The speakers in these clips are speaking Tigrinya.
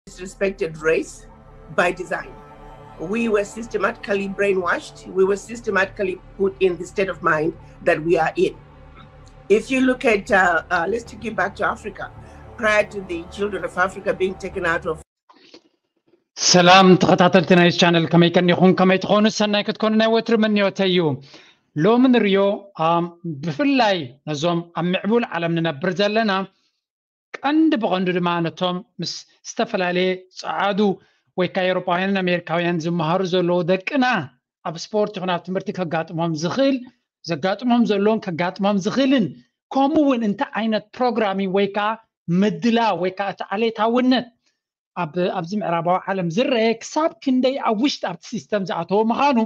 Disrespected race by design. We were systematically brainwashed. We were systematically put in the state of mind that we are in. If you look at, uh, uh, let's take it back to Africa. Prior to the children of Africa being taken out of ሰላም ተኸታተልቲ ናይ ቻነል፣ ከመይ ቀኒኹም? ከመይ ትኾኑ? ሰናይ ክትኮኑ ናይ ወትሪ ምንዮተይ እዩ። ሎሚ ንሪኦ፣ ኣም፣ ብፍላይ ነዞም ኣብ ምዕቡል ዓለም ንነብር ዘለና፣ ቀንዲ ብቐንዱ ድማ ነቶም ምስ ዝተፈላለየ ጸዓዱ ወይ ከዓ ኤውሮጳውያንን ኣሜሪካውያን ዝመሃሩ ዘለዉ ደቅና ኣብ ስፖርት ይኹን ኣብ ትምህርቲ ከጋጥሞም ዝኽእል፣ ዘጋጥሞም ዘለውን ከጋጥሞም ዝኽእልን፣ ከምኡ እውን እንታይ ዓይነት ፕሮግራሚንግ ወይ ከዓ ምድላው ወይ ከዓ እቲ ዓሌታውነት ኣብ ኣብዚ ምዕራባዊ ዓለም ዝረአ ክሳብ ክንደይ ኣብ ውሽጢ ኣብቲ ሲስተም ዝኣተወ ምዃኑ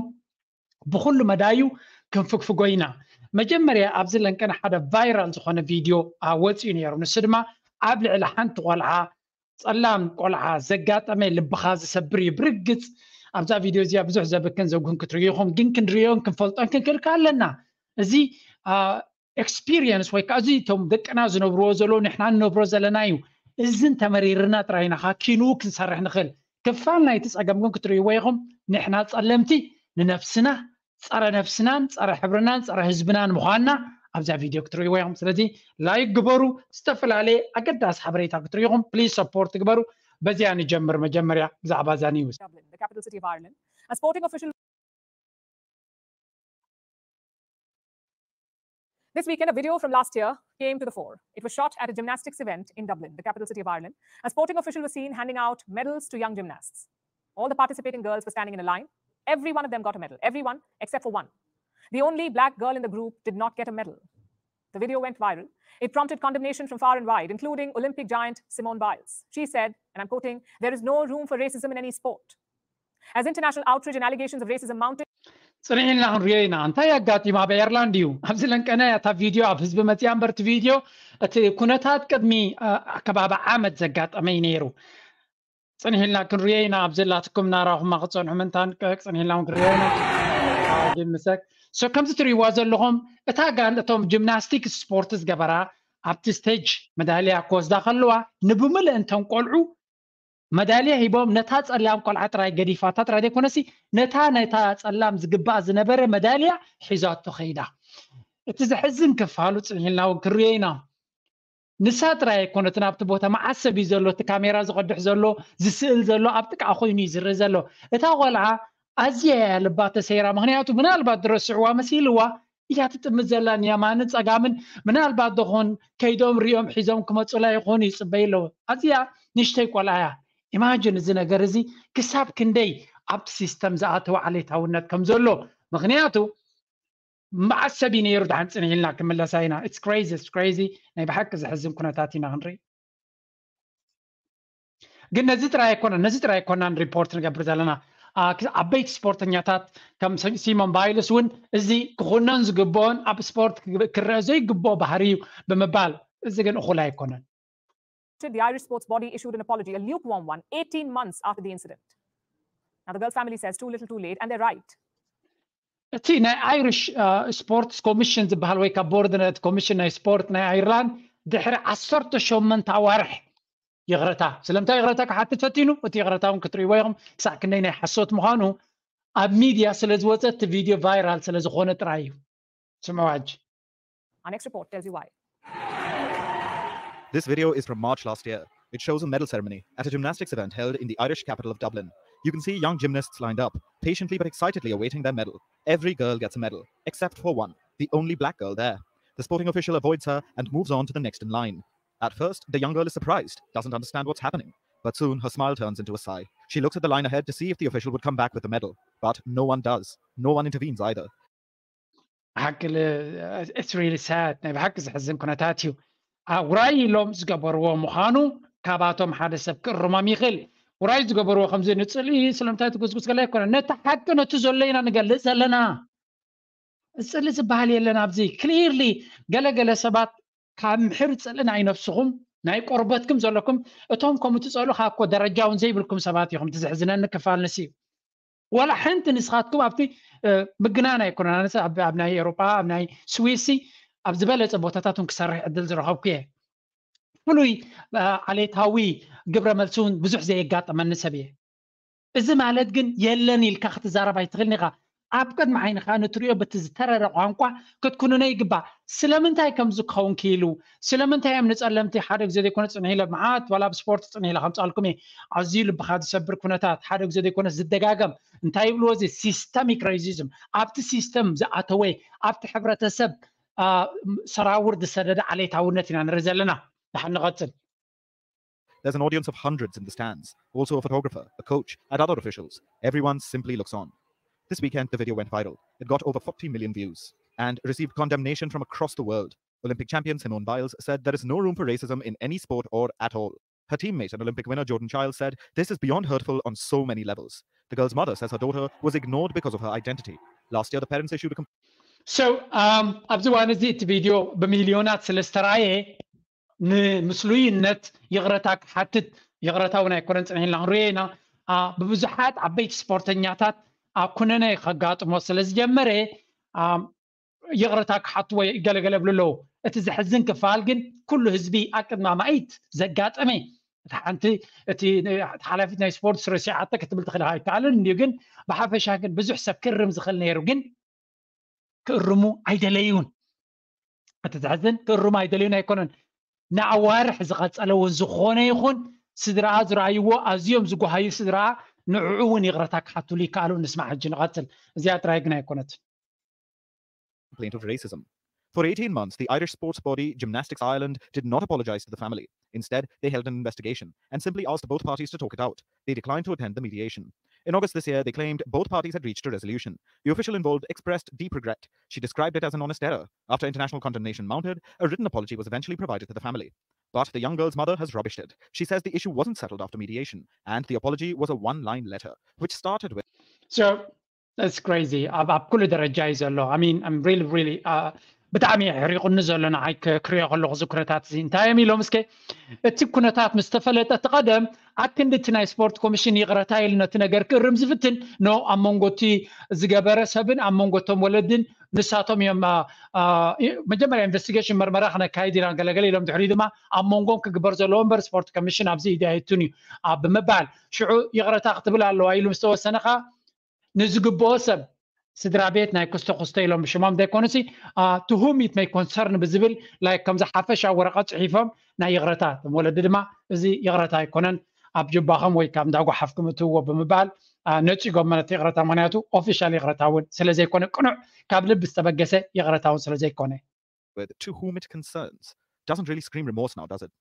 ብኩሉ መዳዩ ክንፍግፍጎ ኢና። መጀመርያ ኣብዚ ለንቀና ሓደ ቫይራል ዝኾነ ቪድዮ፣ አ፣ ወፂኡ ነይሩ። ንሱ ድማ ኣብ ልዕሊ ሓንቲ ቆልዓ፣ ጸላም ቆልዓ ዘጋጠመ ልብኻ ዝሰብር እዩ። ብርግጽ ኣብዛ ቪድዮ እዚኣ ብዙሕ ዘብክን ዘጉህን ክትርእዩ ኢኹም፣ ግን ክንርእዮን ክንፈልጦን ክንክእል ከኣ ኣለና። እዚ፣ አ፣ ኤክስፒሪየንስ ወይ ከዓ እዚ እቶም ደቅና ዝነብርዎ ዘለዉ ንሕና ንነብሮ ዘለና እዩ። እዝን ተመሪርና ጥራይ ኢና ከዓ ኪንኡ ክንሰርሕ ንኽእል። ክፋል ናይቲ ጸገም ግን ክትርእይዎ ኢኹም። ንሕና ጸለምቲ ንነፍስና ጸረ ነፍስናን ጸረ ሕብርናን ጸረ ህዝብናን ምዃንና ኣብዛ ቪድዮ ክትርእይዎ ኢኹም። ስለዚ ላይክ ግበሩ፣ ዝተፈላለየ ኣገዳሲ ሓበሬታ ክትርእዩ ኢኹም። ፕሊዝ ሰፖርት ግበሩ። በዚኣ ንጀምር። መጀመርያ ብዛዕባ እዛ ኒውስ። Dublin, the capital city of Ireland. A sporting official This weekend, a video from last year came to the fore. It was shot at a gymnastics event in Dublin, the capital city of Ireland. A sporting official was seen handing out medals to young gymnasts. All the participating girls were standing in a line. Every one of them got a medal, everyone except for one. The only black girl in the group did not get a medal. The video went viral. It prompted condemnation from far and wide, including Olympic giant Simone Biles. She said, and I'm quoting, "There is no room for racism in any sport." As international outrage and allegations of racism mounted, ጽንሕ ኢልና ክንሪኦ ኢና። እንታይ ኣጋጢሙ? ኣብ ኤርላንድ እዩ። ኣብዚ ለንቀነ እታ ቪድዮ ኣብ ህዝቢ መጺኣ እምበር፣ እቲ ቪድዮ፣ እቲ ኩነታት ቅድሚ፣ አ፣ ከባቢ ዓመት ዘጋጠመ እዩ ነይሩ። ጽንሕ ኢልና ክንሪኦ ኢና። ኣብ ዘላትኩም ናራኹማ ክጸንሑ ምንታን ቀ-፣ ጽንሕ ኢልና እውን ክንሪኦ ኢና። ግን ምሰክ፣ ሶ ከምዚ ትርእይዋ ዘለኹም፣ እታ ጋል እቶም ጂምናስቲክ ስፖርት ዝገበራ ኣብቲ ስቴጅ መዳልያ ክወስዳ ከለዋ፣ ንብምልእን እቶም ቆልዑ መዳልያ ሂቦም ነታ ጸላም ቆልዓ ጥራይ ገዲፋታ ጥራይ ዘይኮነሲ፣ ነታ ነታ ጸላም ዝግባእ ዝነበረ መዳልያ ሒዛቶ ከይዳ። እቲ ዘሕዝን ክፋሉ ጽንሕ ኢልና እውን ክንሪኦ ኢና። ንሳ ጥራይ ኣይኮነትን ኣብቲ ቦታ መዓስ ሰብ እዩ ዘሎ፣ እቲ ካሜራ ዝቐድሕ ዘሎ፣ ዝስእል ዘሎ፣ ኣብ ጥቃ ኮይኑ እዩ ዝርኢ ዘሎ። እታ ቆልዓ ኣዝያ እያ ልባ ተሰይራ። ምኽንያቱ ምናልባት ዝረስዕዋ መሲልዋ እያ ትጥምት ዘላ ንየማንን ጸጋምን። ምናልባት ደኾን ከይዶም ሪኦም ሒዞም ክመጹላ ይኾኑ ይጽበዩ ኣለዉ። ኣዝያ ንእሽተይ ቆልዓ እያ። ኢማጅን እዚ ነገር እዚ ክሳብ ክንደይ ኣብቲ ሲስተም ዝኣተወ ዓሌታውነት ከም ዘሎ። ምኽንያቱ መዓስ ሰብ እዩ ነይሩ? ደሓን ጽንሕ ኢልና ክምለሳ ኢና። It's crazy, it's crazy። ናይ ብሓቂ ዘሕዝን ኩነታት ኢና ክንርኢ። ግን ነዚ ጥራይ ኣይኮነን፣ ነዚ ጥራይ ኣይኮናን ሪፖርት ንገብር ዘለና። አ፣ ክ-፣ ዓበይቲ ስፖርተኛታት ከም ሲ-፣ ሲሞን ባይልስ እውን እዚ ክኹነን ዝግብኦን ኣብ ስፖርት ክግ-፣ ክረአ ዘይግብኦ ባህሪ እዩ ብምባል፣ እዚ ግን እኹል ኣይኮነን። The Irish sports body issued an apology, a lukewarm one, eighteen months after the incident. Now, the girl's family says too little too late, and they're right. እቲ ናይ ኣይሪሽ፣ አ፣ ስፖርትስ ኮሚሽን ዝበሃል ወይ ካብ ቦርድ ነቲ ኮሚሽን ናይ ስፖርት ናይ ኣይርላንድ ድሕሪ ዓሰርተ ሸሞንተ ኣዋርሕ ይቕረታ። ስለምንታይ ይቕረታ ክሓትት ፈቲኑ? እቲ ይቕረታ እውን ክትርእይዎ ኢኹም ክሳዕ ክንደይ ናይ ሓሶት ምዃኑ ኣብ ሚድያ ስለ ዝወፀ፣ እቲ ቪድዮ ቫይራል ስለ ዝኾነ ጥራይ እዩ። ስምዕዋ ሕጂ። Our next report tells you why. This video is from March last year. It shows a medal ceremony at a gymnastics event held in the Irish capital of Dublin. You can see young gymnasts lined up, patiently but excitedly awaiting their medal. Every girl gets a medal, except for one, the only black girl there. The sporting official avoids her and moves on to the next in line. At first, the young girl is surprised, doesn't understand what's happening. But soon, her smile turns into a sigh. She looks at the line ahead to see if the official would come back with the medal. But no one does. No one intervenes either. ብሓቂ ል-፣ it's really sad። ናይ ብሓቂ ዘሕዝን ኩነታት እዩ። አ፣ ውራይ ኢሎም ዝገበርዎ ምዃኑ ካብኣቶም ሓደ ሰብ ክእርሞም ይኽእል። ውራይ ዝገበርዎ ከምዚ ንጽልኢ ስለምንታይ ትጉስጉስ ገለ ኣይኮነን። ነቲ ሓቂ ነቲ ዘሎ ኢና ንገልጽ ዘለና። ጽልኢ ዝበሃል የለን ኣብዚ። ክሊርሊ ገለገለ ሰባት ካብ ምሕር ጽልኢ ናይ ነፍስኹም ናይ ቆርበትኩም ዘለኩም እቶም ከም ትጸልኡ ካብ እኮ ደረጃ እውን ዘይብልኩም ሰባት ኢኹም። እቲ ዘሕዝነኒ ክፋል ንሲ እዩ። ዋላ ሓንቲ ንስኻትኩም ኣብቲ፣ እ፣ ምግናን ኣይኮነን። ኣነስ ኣብ፣ ኣብ ናይ ኤውሮጳ፣ ኣብ ናይ ስዊሲ፣ ኣብ ዝበለጸ ቦታታት እውን ክሰርሕ ዕድል ዝረኸብኩ እየ። ፍሉይ ዓሌታዊ ግብረ መልሲ እውን ብዙሕ ዘየጋጠመኒ ሰብ እየ። እዚ ማለት ግን የለን ኢልካ ክትዛረብ ኣይትኽእልን ኢኻ። ኣብ ቅድሚ ዓይንኻ ንትሪኦ በቲ ዝተረረ ቋንቋ ክትኩንኖ ይግባእ። ስለምንታይ ከምዚ ክኸውን ክኢሉ? ስለምንታይ እዮም ንጸለምቲ ሓደ ግዜ ዘይኮነ ጽንሕ ኢለ መዓት ዋላ ብስፖርት ጽንሕ ኢለ ከምጻልኩም እየ። ኣዝዩ ልብኻ ዝሰብር ኩነታት ሓደ ግዜ ዘይኮነ ዝደጋገም እንታይ ይብልዎ እዚ ሲስተሚክ ሬሲዝም ኣብቲ ሲስተም ዝኣተወ ኣብቲ ሕብረተሰብ ሰራውር ዝሰደደ ዓሌታውነት ኢና ንርኢ ዘለና። ደሓን ንቐጽል። There's an audience of hundreds in the stands, also a photographer, a coach, and other officials. Everyone simply looks on. This weekend, the video went viral. It got over forty million views and received condemnation from across the world. Olympic champion Simone Biles said there is no room for racism in any sport or at all. Her teammate and Olympic winner Jordan Chiles said this is beyond hurtful on so many levels. The girl's mother says her daughter was ignored because of her identity. Last year, the parents issued a complaint. So, um, ኣብዚ እዋን እዚ እቲ ቪድዮ ብሚልዮናት ስለ ዝተራየ ንምስሉይነት ይቕረታ ክሓትት ይቕረታ እውን ኣይኮነን ጽንሕ ኢልና ክንሪኦ ኢና። ብብዙሓት ዓበይቲ ስፖርተኛታት ኣብ ኩነነ ከጋጥሞ ስለ ዝጀመረ ይቕረታ ክሓትዎ ገለገለ ብሉ ኣለዉ። እቲ ዘሕዝን ክፋል ግን ኩሉ ህዝቢ ኣብ ቅድሚ ኣማኢት ዘጋጠመ እቲ ሓንቲ እቲ ሓላፊት ናይ ስፖርት ስረሲዓተ ክትብል ትኽእል ኣይከኣልን እንዲዩ። ግን ብሓፈሻ ግን ብዙሕ ሰብ ክርም ዝኽእል ነይሩ ግን ክእርሙ ኣይደለዩን። እቲ ዘሕዝን ክእርሙ ኣይደለዩን ኣይኮነን። ንኣዋርሕ ዝቐጸለ እውን ዝኾነ ይኹን ስድራኣ ዝረኣይዎ ኣዝዮም ዝጓሃዩ ስድራኣ ንዕኡ እውን ይቕረታ ክሓትሉ ይከኣሉ። ንስማዕ ሕጂ ንቐጽል። እዚኣ ጥራይ ግን ኣይኮነትን። Complaint of racism. For eighteen months, the Irish sports body Gymnastics Ireland did not apologize to the family. Instead, they held an investigation and simply asked both parties to talk it out. They declined to attend the mediation. In August this year, they claimed both parties had reached a resolution. The official involved expressed deep regret. She described it as an honest error. After international condemnation mounted, a written apology was eventually provided to the family. But the young girl's mother has rubbished it. She says the issue wasn't settled after mediation, and the apology was a one-line letter, which started with So, that's crazy. ኣብ ኣብ ኩሉ ደረጃ እዩ ዘሎ። I mean, I'm really, really ብጣዕሚ ሕሪቑኒ ዘሎ ንዓይ ክሪኦ ከለኹ እዚ ኩነታት እዚ እንታይ እዮም ኢሎም እስከ እቲ ኩነታት ምስ ተፈለጠ እቲ ቀደም ኣክንዲ እቲ ናይ ስፖርት ኮሚሽን ይቕረታ ኢሉ ነቲ ነገር ክእርም ዝፍትን ኖ ኣብ መንጎ እቲ ዝገበረ ሰብን ኣብ መንጎ እቶም ወለድን ንሳቶም እዮም መጀመርያ ኢንቨስቲጌሽን መርመራ ክነካይድ ኢና ገለገለ ኢሎም ድሕሪ ድማ ኣብ መንጎም ክግበር ዘለዎ እምበር ስፖርት ኮሚሽን ኣብዚ ኢዱ ኣየቱን እዩ ብምባል ሽዑ ይቕረታ ክትብል ኣለዋ ኢሉ ምስ ተወሰነ ከዓ ንዝግብኦ ሰብ ስድራ ቤት ናይ ኩስተ ኩስተ ኢሎም ብሽሞም ዘይኮኑሲ to whom it may concern ብዝብል like ከምዚ ሓፈሻ ወረቐት ፅሒፎም ናይ ይቕረታ እቶም ወለዲ ድማ እዚ ይቕረታ ኣይኮነን ኣብ ጅባኹም ወይ ካብ እንዳጓሓፍኩም እትውዎ ብምባል ነፂጎም ነቲ ይቕረታ ምክንያቱ ኦፊሻል ይቕረታ እውን ስለዘይኮነ ቅኑዕ ካብ ልቢ ዝተበገሰ ይቕረታ እውን ስለዘይኮነ with to whom it concerns doesn't really scream remorse now, does it?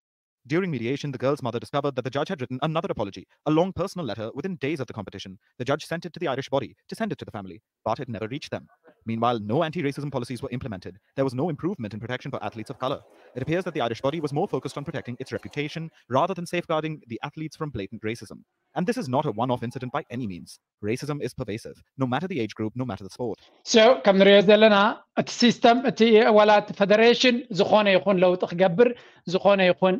During mediation, the girl's mother discovered that the judge had written another apology, a long personal letter within days of the competition. The judge sent it to the Irish body to send it to the family, but it never reached them. Meanwhile, no anti-racism policies were implemented. There was no improvement in protection for athletes of color. It appears that the Irish body was more focused on protecting its reputation rather than safeguarding the athletes from blatant racism. And this is not a one-off incident by any means. Racism is pervasive, no matter the age group, no matter the sport. So ከም ንሪኦ ዘለና እቲ ሲስተም እቲ ዋላ እቲ ፈደሬሽን ዝኾነ ይኹን ለውጢ ክገብር ዝኾነ ይኹን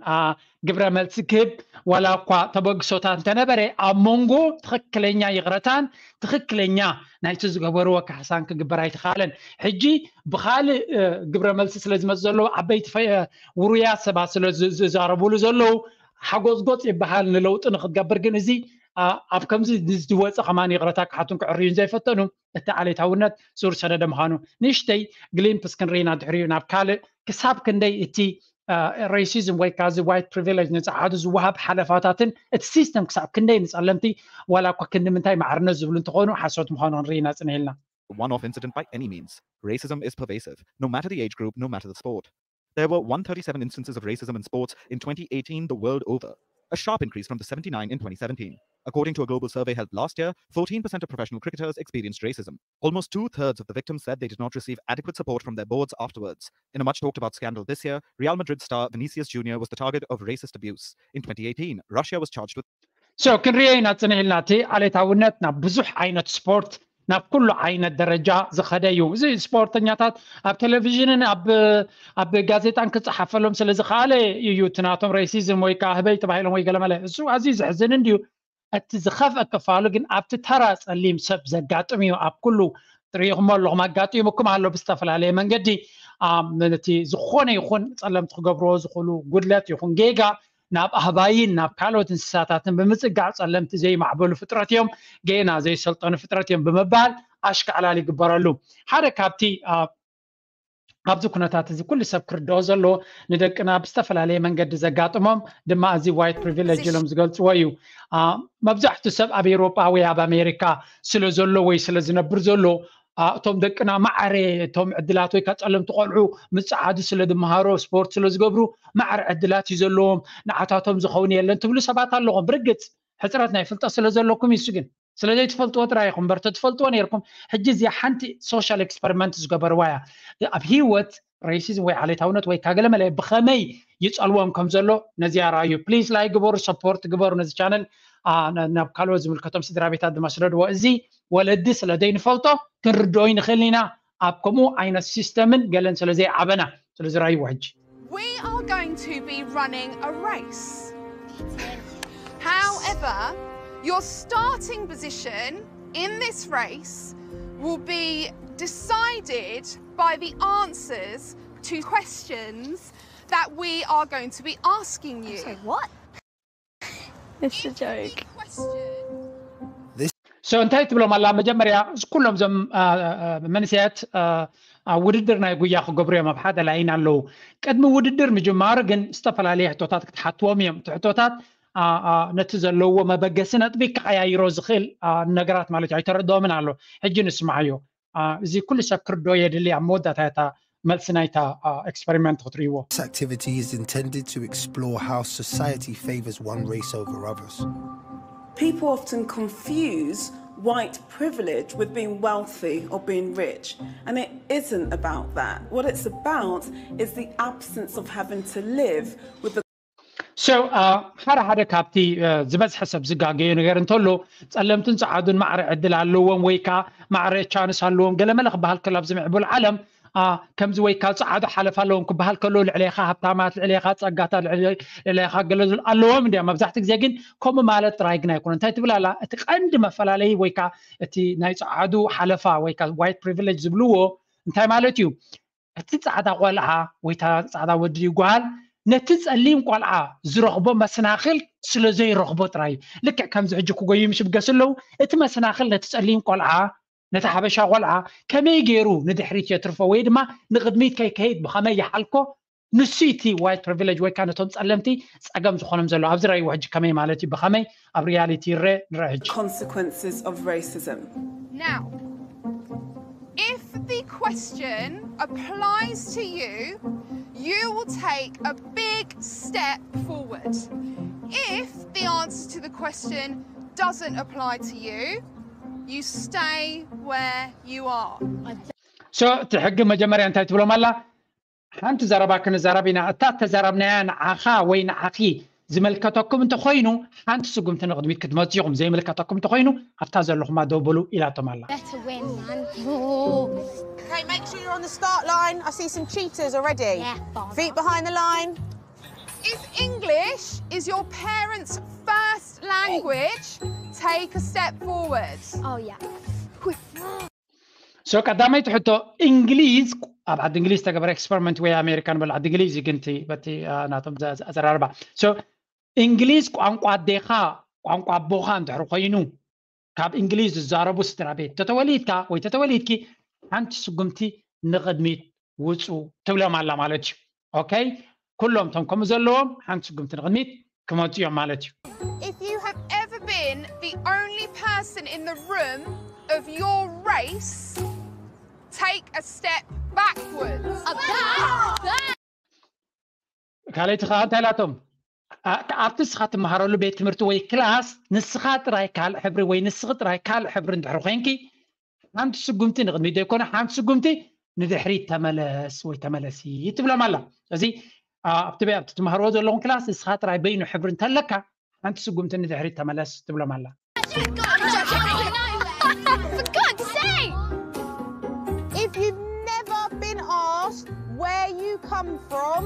ግብረ መልሲ ክህብ ዋላ እኳ ተበግሶታት እንተነበረ ኣብ መንጎ ትኽክለኛ ይቕረታን ትኽክለኛ ናይቲ ዝገበርዎ ካሕሳን ክግበር ኣይተኻለን። ሕጂ ብኻልእ ግብረ መልሲ ስለ ዝመፅ ዘለዉ ዓበይቲ ውሩያት ሰባት ስለ ዝዛረቡሉ ዘለዉ ሓጎዝጎፅ ይበሃል ንለውጢ ንክትገብር ግን እዚ ኣብ ከምዚ ዝወፀ ከማን ይቕረታ ክሓቱን ክዕርዩን ዘይፈተኑ እቲ ዓሌታውነት ሱር ሰደደ ምዃኑ ንእሽተይ ግሊምፕስ ክንርኢና ድሕሪኡ ናብ ካልእ ክሳብ ክንደይ እቲ ሬሲዝም ወይ ከዓ እዚ ዋይት ፕሪቪሌጅ ንፀዓዱ ዝወሃብ ሓለፋታትን እቲ ሲስተም ክሳብ ክንደይ ንፀለምቲ ዋላ እኳ ክንዲ ምንታይ ማዕርነት ዝብሉ እንትኾኑ ሓሶት ምዃኑ ክንርኢና ፅንሕ ኢልና one-off incident by any means. Racism is pervasive, no matter the age group, no matter the sport. There were one hundred thirty-seven instances of racism in sports in twenty eighteen the world over, a sharp increase from the seventy-nine in twenty seventeen. According to a global survey held last year, fourteen percent of professional cricketers experienced racism. Almost two-thirds of the victims said they did not receive adequate support from their boards afterwards. In a much talked about scandal this year, Real Madrid star Vinicius Junior was the target of racist abuse. In twenty eighteen, Russia was charged with So ክንሪኦ ኢና ፅንሕ ኢልና እቲ ዓሌታውነት ናብ ብዙሕ ዓይነት ስፖርት ናብ ኩሉ ዓይነት ደረጃ ዝኸደ እዩ። እዚ ስፖርተኛታት ኣብ ቴሌቪዥንን ኣብ ጋዜጣን ክፀሓፈሎም ስለ ዝኸኣለ እዩ እቲ ናቶም ሬሲዝም ወይ ከዓ ህበይ ተባሂሎም ወይ ገለመለ እሱ ኣዝዩ ዘሕዝን እንድዩ። እቲ ዝኸፍአ ክፋሉ ግን ኣብቲ ተራ ፀሊም ሰብ ዘጋጥም እዩ ኣብ ኩሉ ርኢኹሞ ኣለኹም፣ ኣጋጢሙኩም ኣሎ ብዝተፈላለየ መንገዲ። ነቲ ዝኾነ ይኹን ጸለምቲ ክገብርዎ ዝኽእሉ ጉድለት ይኹን ጌጋ ናብ ኣህባይን ናብ ካልኦት እንስሳታትን ብምጽጋዕ፣ ጸለምቲ ዘይማዕበሉ ፍጥረት እዮም፣ ጌና ዘይሰልጠኑ ፍጥረት እዮም ብምባል ኣሽካዕላል ይግበረሉ። ሓደ ካብቲ ኣብዚ ኩነታት እዚ ኩሉ ሰብ ክርድኦ ዘለዎ፣ ንደቅና ብዝተፈላለየ መንገዲ ዘጋጥሞም ድማ እዚ white privilege ኢሎም ዝገልፅዎ እዩ። መብዛሕትኡ ሰብ ኣብ ኤውሮጳ ወይ ኣብ ኣሜሪካ ስለ ዘሎ ወይ ስለ ዝነብር ዘሎ፣ እቶም ደቅና ማዕረ እቶም ዕድላት ወይ ከዓ ጸለምቲ ቆልዑ ምስ ጸዓዱ ስለ ዝመሃሩ፣ ስፖርት ስለ ዝገብሩ ማዕረ ዕድላት እዩ ዘለዎም፣ ንዓታቶም ዝኸውን የለን ትብሉ ሰባት ኣለኹም። ብርግጽ ሕጽረት ናይ ፍልጠት ስለ ዘለኩም እዩ። እሱ ግን ስለ ዘይትፈልጥዎ ጥራይ ኢኹም እምበር፣ ተትፈልጥዎ ነይርኩም ሕጂ እዚኣ ሓንቲ social experiment ዝገበርዋ እያ። ኣብ ህይወት racism ወይ ዓሌታውነት ወይ ካገለመለ ብኸመይ ይጸልዎም ከም ዘሎ ነዚኣ ረኣዩ። ፕሊዝ ላይክ ግበሩ፣ ሰፖርት ግበሩ ነዚ ቻነል። ናብ ካልኦት ዝምልከቶም ስድራ ቤታት ድማ ስደድዎ። እዚ ወለዲ ስለ ዘይንፈልጦ ክንርድኦ ይንኽእል ኢና፣ ኣብ ከምኡ ዓይነት ሲስተምን ገለን ስለ ዘይዓበና። ስለዚ ረኣይዎ ሕጂ። We are going to be running a race. However, your starting position in this race will be decided by the answers to questions that we are going to be asking you. What? It's a joke. Question. So እንታይ ትብሎም ኣላ? መጀመርያ ኩሎም እዞም መንእሰያት ውድድር ናይ ጉያ ክገብሩ እዮም ኣብ ሓደ ላይን ኣለዉ። ቅድሚ ውድድር ምጅማሩ ግን ዝተፈላለዩ ሕቶታት ክትሓትዎም እዮም። እቲ ሕቶታት ነቲ ዘለዎ መበገሲ ነጥቢ ክቀያይሮ ዝኽእል ነገራት ማለት እዩ። ኣይተረድኦምን ኣሎ። ሕጂ ንስማዓዮ። እዚ ኩሉ ሰብ ክርድኦ የድሊ። ኣብ መወዳእታ እታ መልሲ ናይታ ኤክስፐሪመንት ክትርእይዎ። This activity is intended to explore how society favors one race over others. People often confuse white privilege with being wealthy or being rich, and it isn't about that. What it's about is the absence of having to live with the So ሓደ ሓደ ካብቲ ዝበዝሐ ሰብ ዝጋገዮ ነገር እንተሎ፣ ጸለምትን ጸዓዱን ማዕረ ዕድል ኣለዎም ወይ ከዓ ማዕረ ቻንስ ኣለዎም ገለመለ ክበሃል ከሎ፣ ኣብዚ ምዕቡል ዓለም ከምዚ ወይ ካብ ጸዓዱ ሓለፋ ኣለዎም ክበሃል ከሎ፣ ልዕሌኻ ሃብታማት፣ ልዕሌኻ ጸጋታት፣ ልዕሌኻ ገለ ኣለዎም እንዲያ። መብዛሕትኡ ግዜ ግን ከምኡ ማለት ጥራይ ግን ኣይኮነን። እንታይ ትብል ኣላ? እቲ ቀንዲ መፈላለዪ ወይ ከዓ እቲ ናይ ጸዓዱ ሓለፋ ወይ ከዓ white privilege ዝብልዎ እንታይ ማለት እዩ? እቲ ጻዕዳ ቆልዓ ወይ እታ ጻዕዳ ወዲ ይጓሃል ነቲ ጸሊም ቆልዓ ዝረኽቦ መሰናኽል ስለ ዘይረኽቦ ጥራይ እዩ። ልክዕ ከምዚ ሕጂ ክጎዩ ምሽ ብገስ ኣለዉ፣ እቲ መሰናኽል ነቲ ጸሊም ቆልዓ፣ ነቲ ሓበሻ ቆልዓ ከመይ ገይሩ ንድሕሪት የትርፎ ወይ ድማ ንቕድሚት ከይከይድ ብኸመይ ይሓልኮ፣ ንሱ እቲ white privilege ወይ ከዓ ነቶም ጸለምቲ ጸገም ዝኾኖም ዘሎ። ኣብዚ ረእይዎ ሕጂ ከመይ ማለት እዩ፣ ብኸመይ ኣብ ሪያሊቲ ይረአ ንረአ ሕጂ። Consequences of racism. Now, if the question applies to you, you will take a big step forward. If the answer to the question doesn't apply to you, you stay where you are. So እቲ ሕጊ መጀመርያ እንታይ ትብሎም ኣላ? ሓንቲ ዘረባ ክንዛረብ ኢና። እታ እተዛረብናያ ንዓኻ ወይ ንዓኺ ዝምልከተኩም እንተኾይኑ ሓንቲ ስጉምቲ ንቕድሚት ክትመፁ ኢኹም፣ ዘይምልከተኩም እንተኾይኑ ኣብታ ዘለኹማ ደው በሉ ኢላቶም ኣላ። Better win, man. Okay, make sure you're on the start line. I see some cheaters already. Yeah, fine. Feet behind the line. If English is your parents' first language, take a step forward. Oh, yeah. So ቀዳመይቲ ሕቶ፣ እንግሊዝ፣ ኣብ ዓዲ እንግሊዝ ዝተገበረ ኤክስፐሪመንት ወይ ኣሜሪካ ንበል፣ ዓዲ እንግሊዝ እዩ ግን እቲ በቲ ናቶም ኣዘራርባ። So እንግሊዝ ቋንቋ ኣዴኻ ቋንቋ ኣቦኻ እንድሕር ኮይኑ፣ ካብ እንግሊዝ ዝዛረቡ ስድራ ቤት ተተወሊድካ ወይ ተተወሊድኪ ሓንቲ ስጉምቲ ንቕድሚት ውፁ ትብሎም ኣላ ማለት እዩ። ኦኬ፣ ኩሎም እቶም ከምኡ ዘለዎም ሓንቲ ስጉምቲ ንቕድሚት ክመፁ እዮም ማለት እዩ። If you have ever been the only person in the room of your race, take a step backwards. ካልኣይቲ ከዓ እንታይ ኢላቶም? ኣብቲ ንስኻ ትመሃረሉ ቤት ትምህርቲ ወይ ክላስ ንስኻ ጥራይ ካልእ ሕብሪ ወይ ንስኺ ጥራይ ካልእ ሕብሪ እንድሕር ኮይንኪ ሓንቲ ስጉምቲ ንቕድሚት ዘይኮነ ሓንቲ ስጉምቲ ንድሕሪት ተመለስ ወይ ተመለሲ ትብሎም ኣላ። ስለዚ ኣብቲ ቤ ኣብቲ ትመሃርዎ ዘለኹም ክላስ ንስኻ ጥራይ በይኑ ሕብሪ እንተለካ ሓንቲ ስጉምቲ ንድሕሪት ተመለስ ትብሎም ኣላ። For God's sake! If you've never been asked where you come from,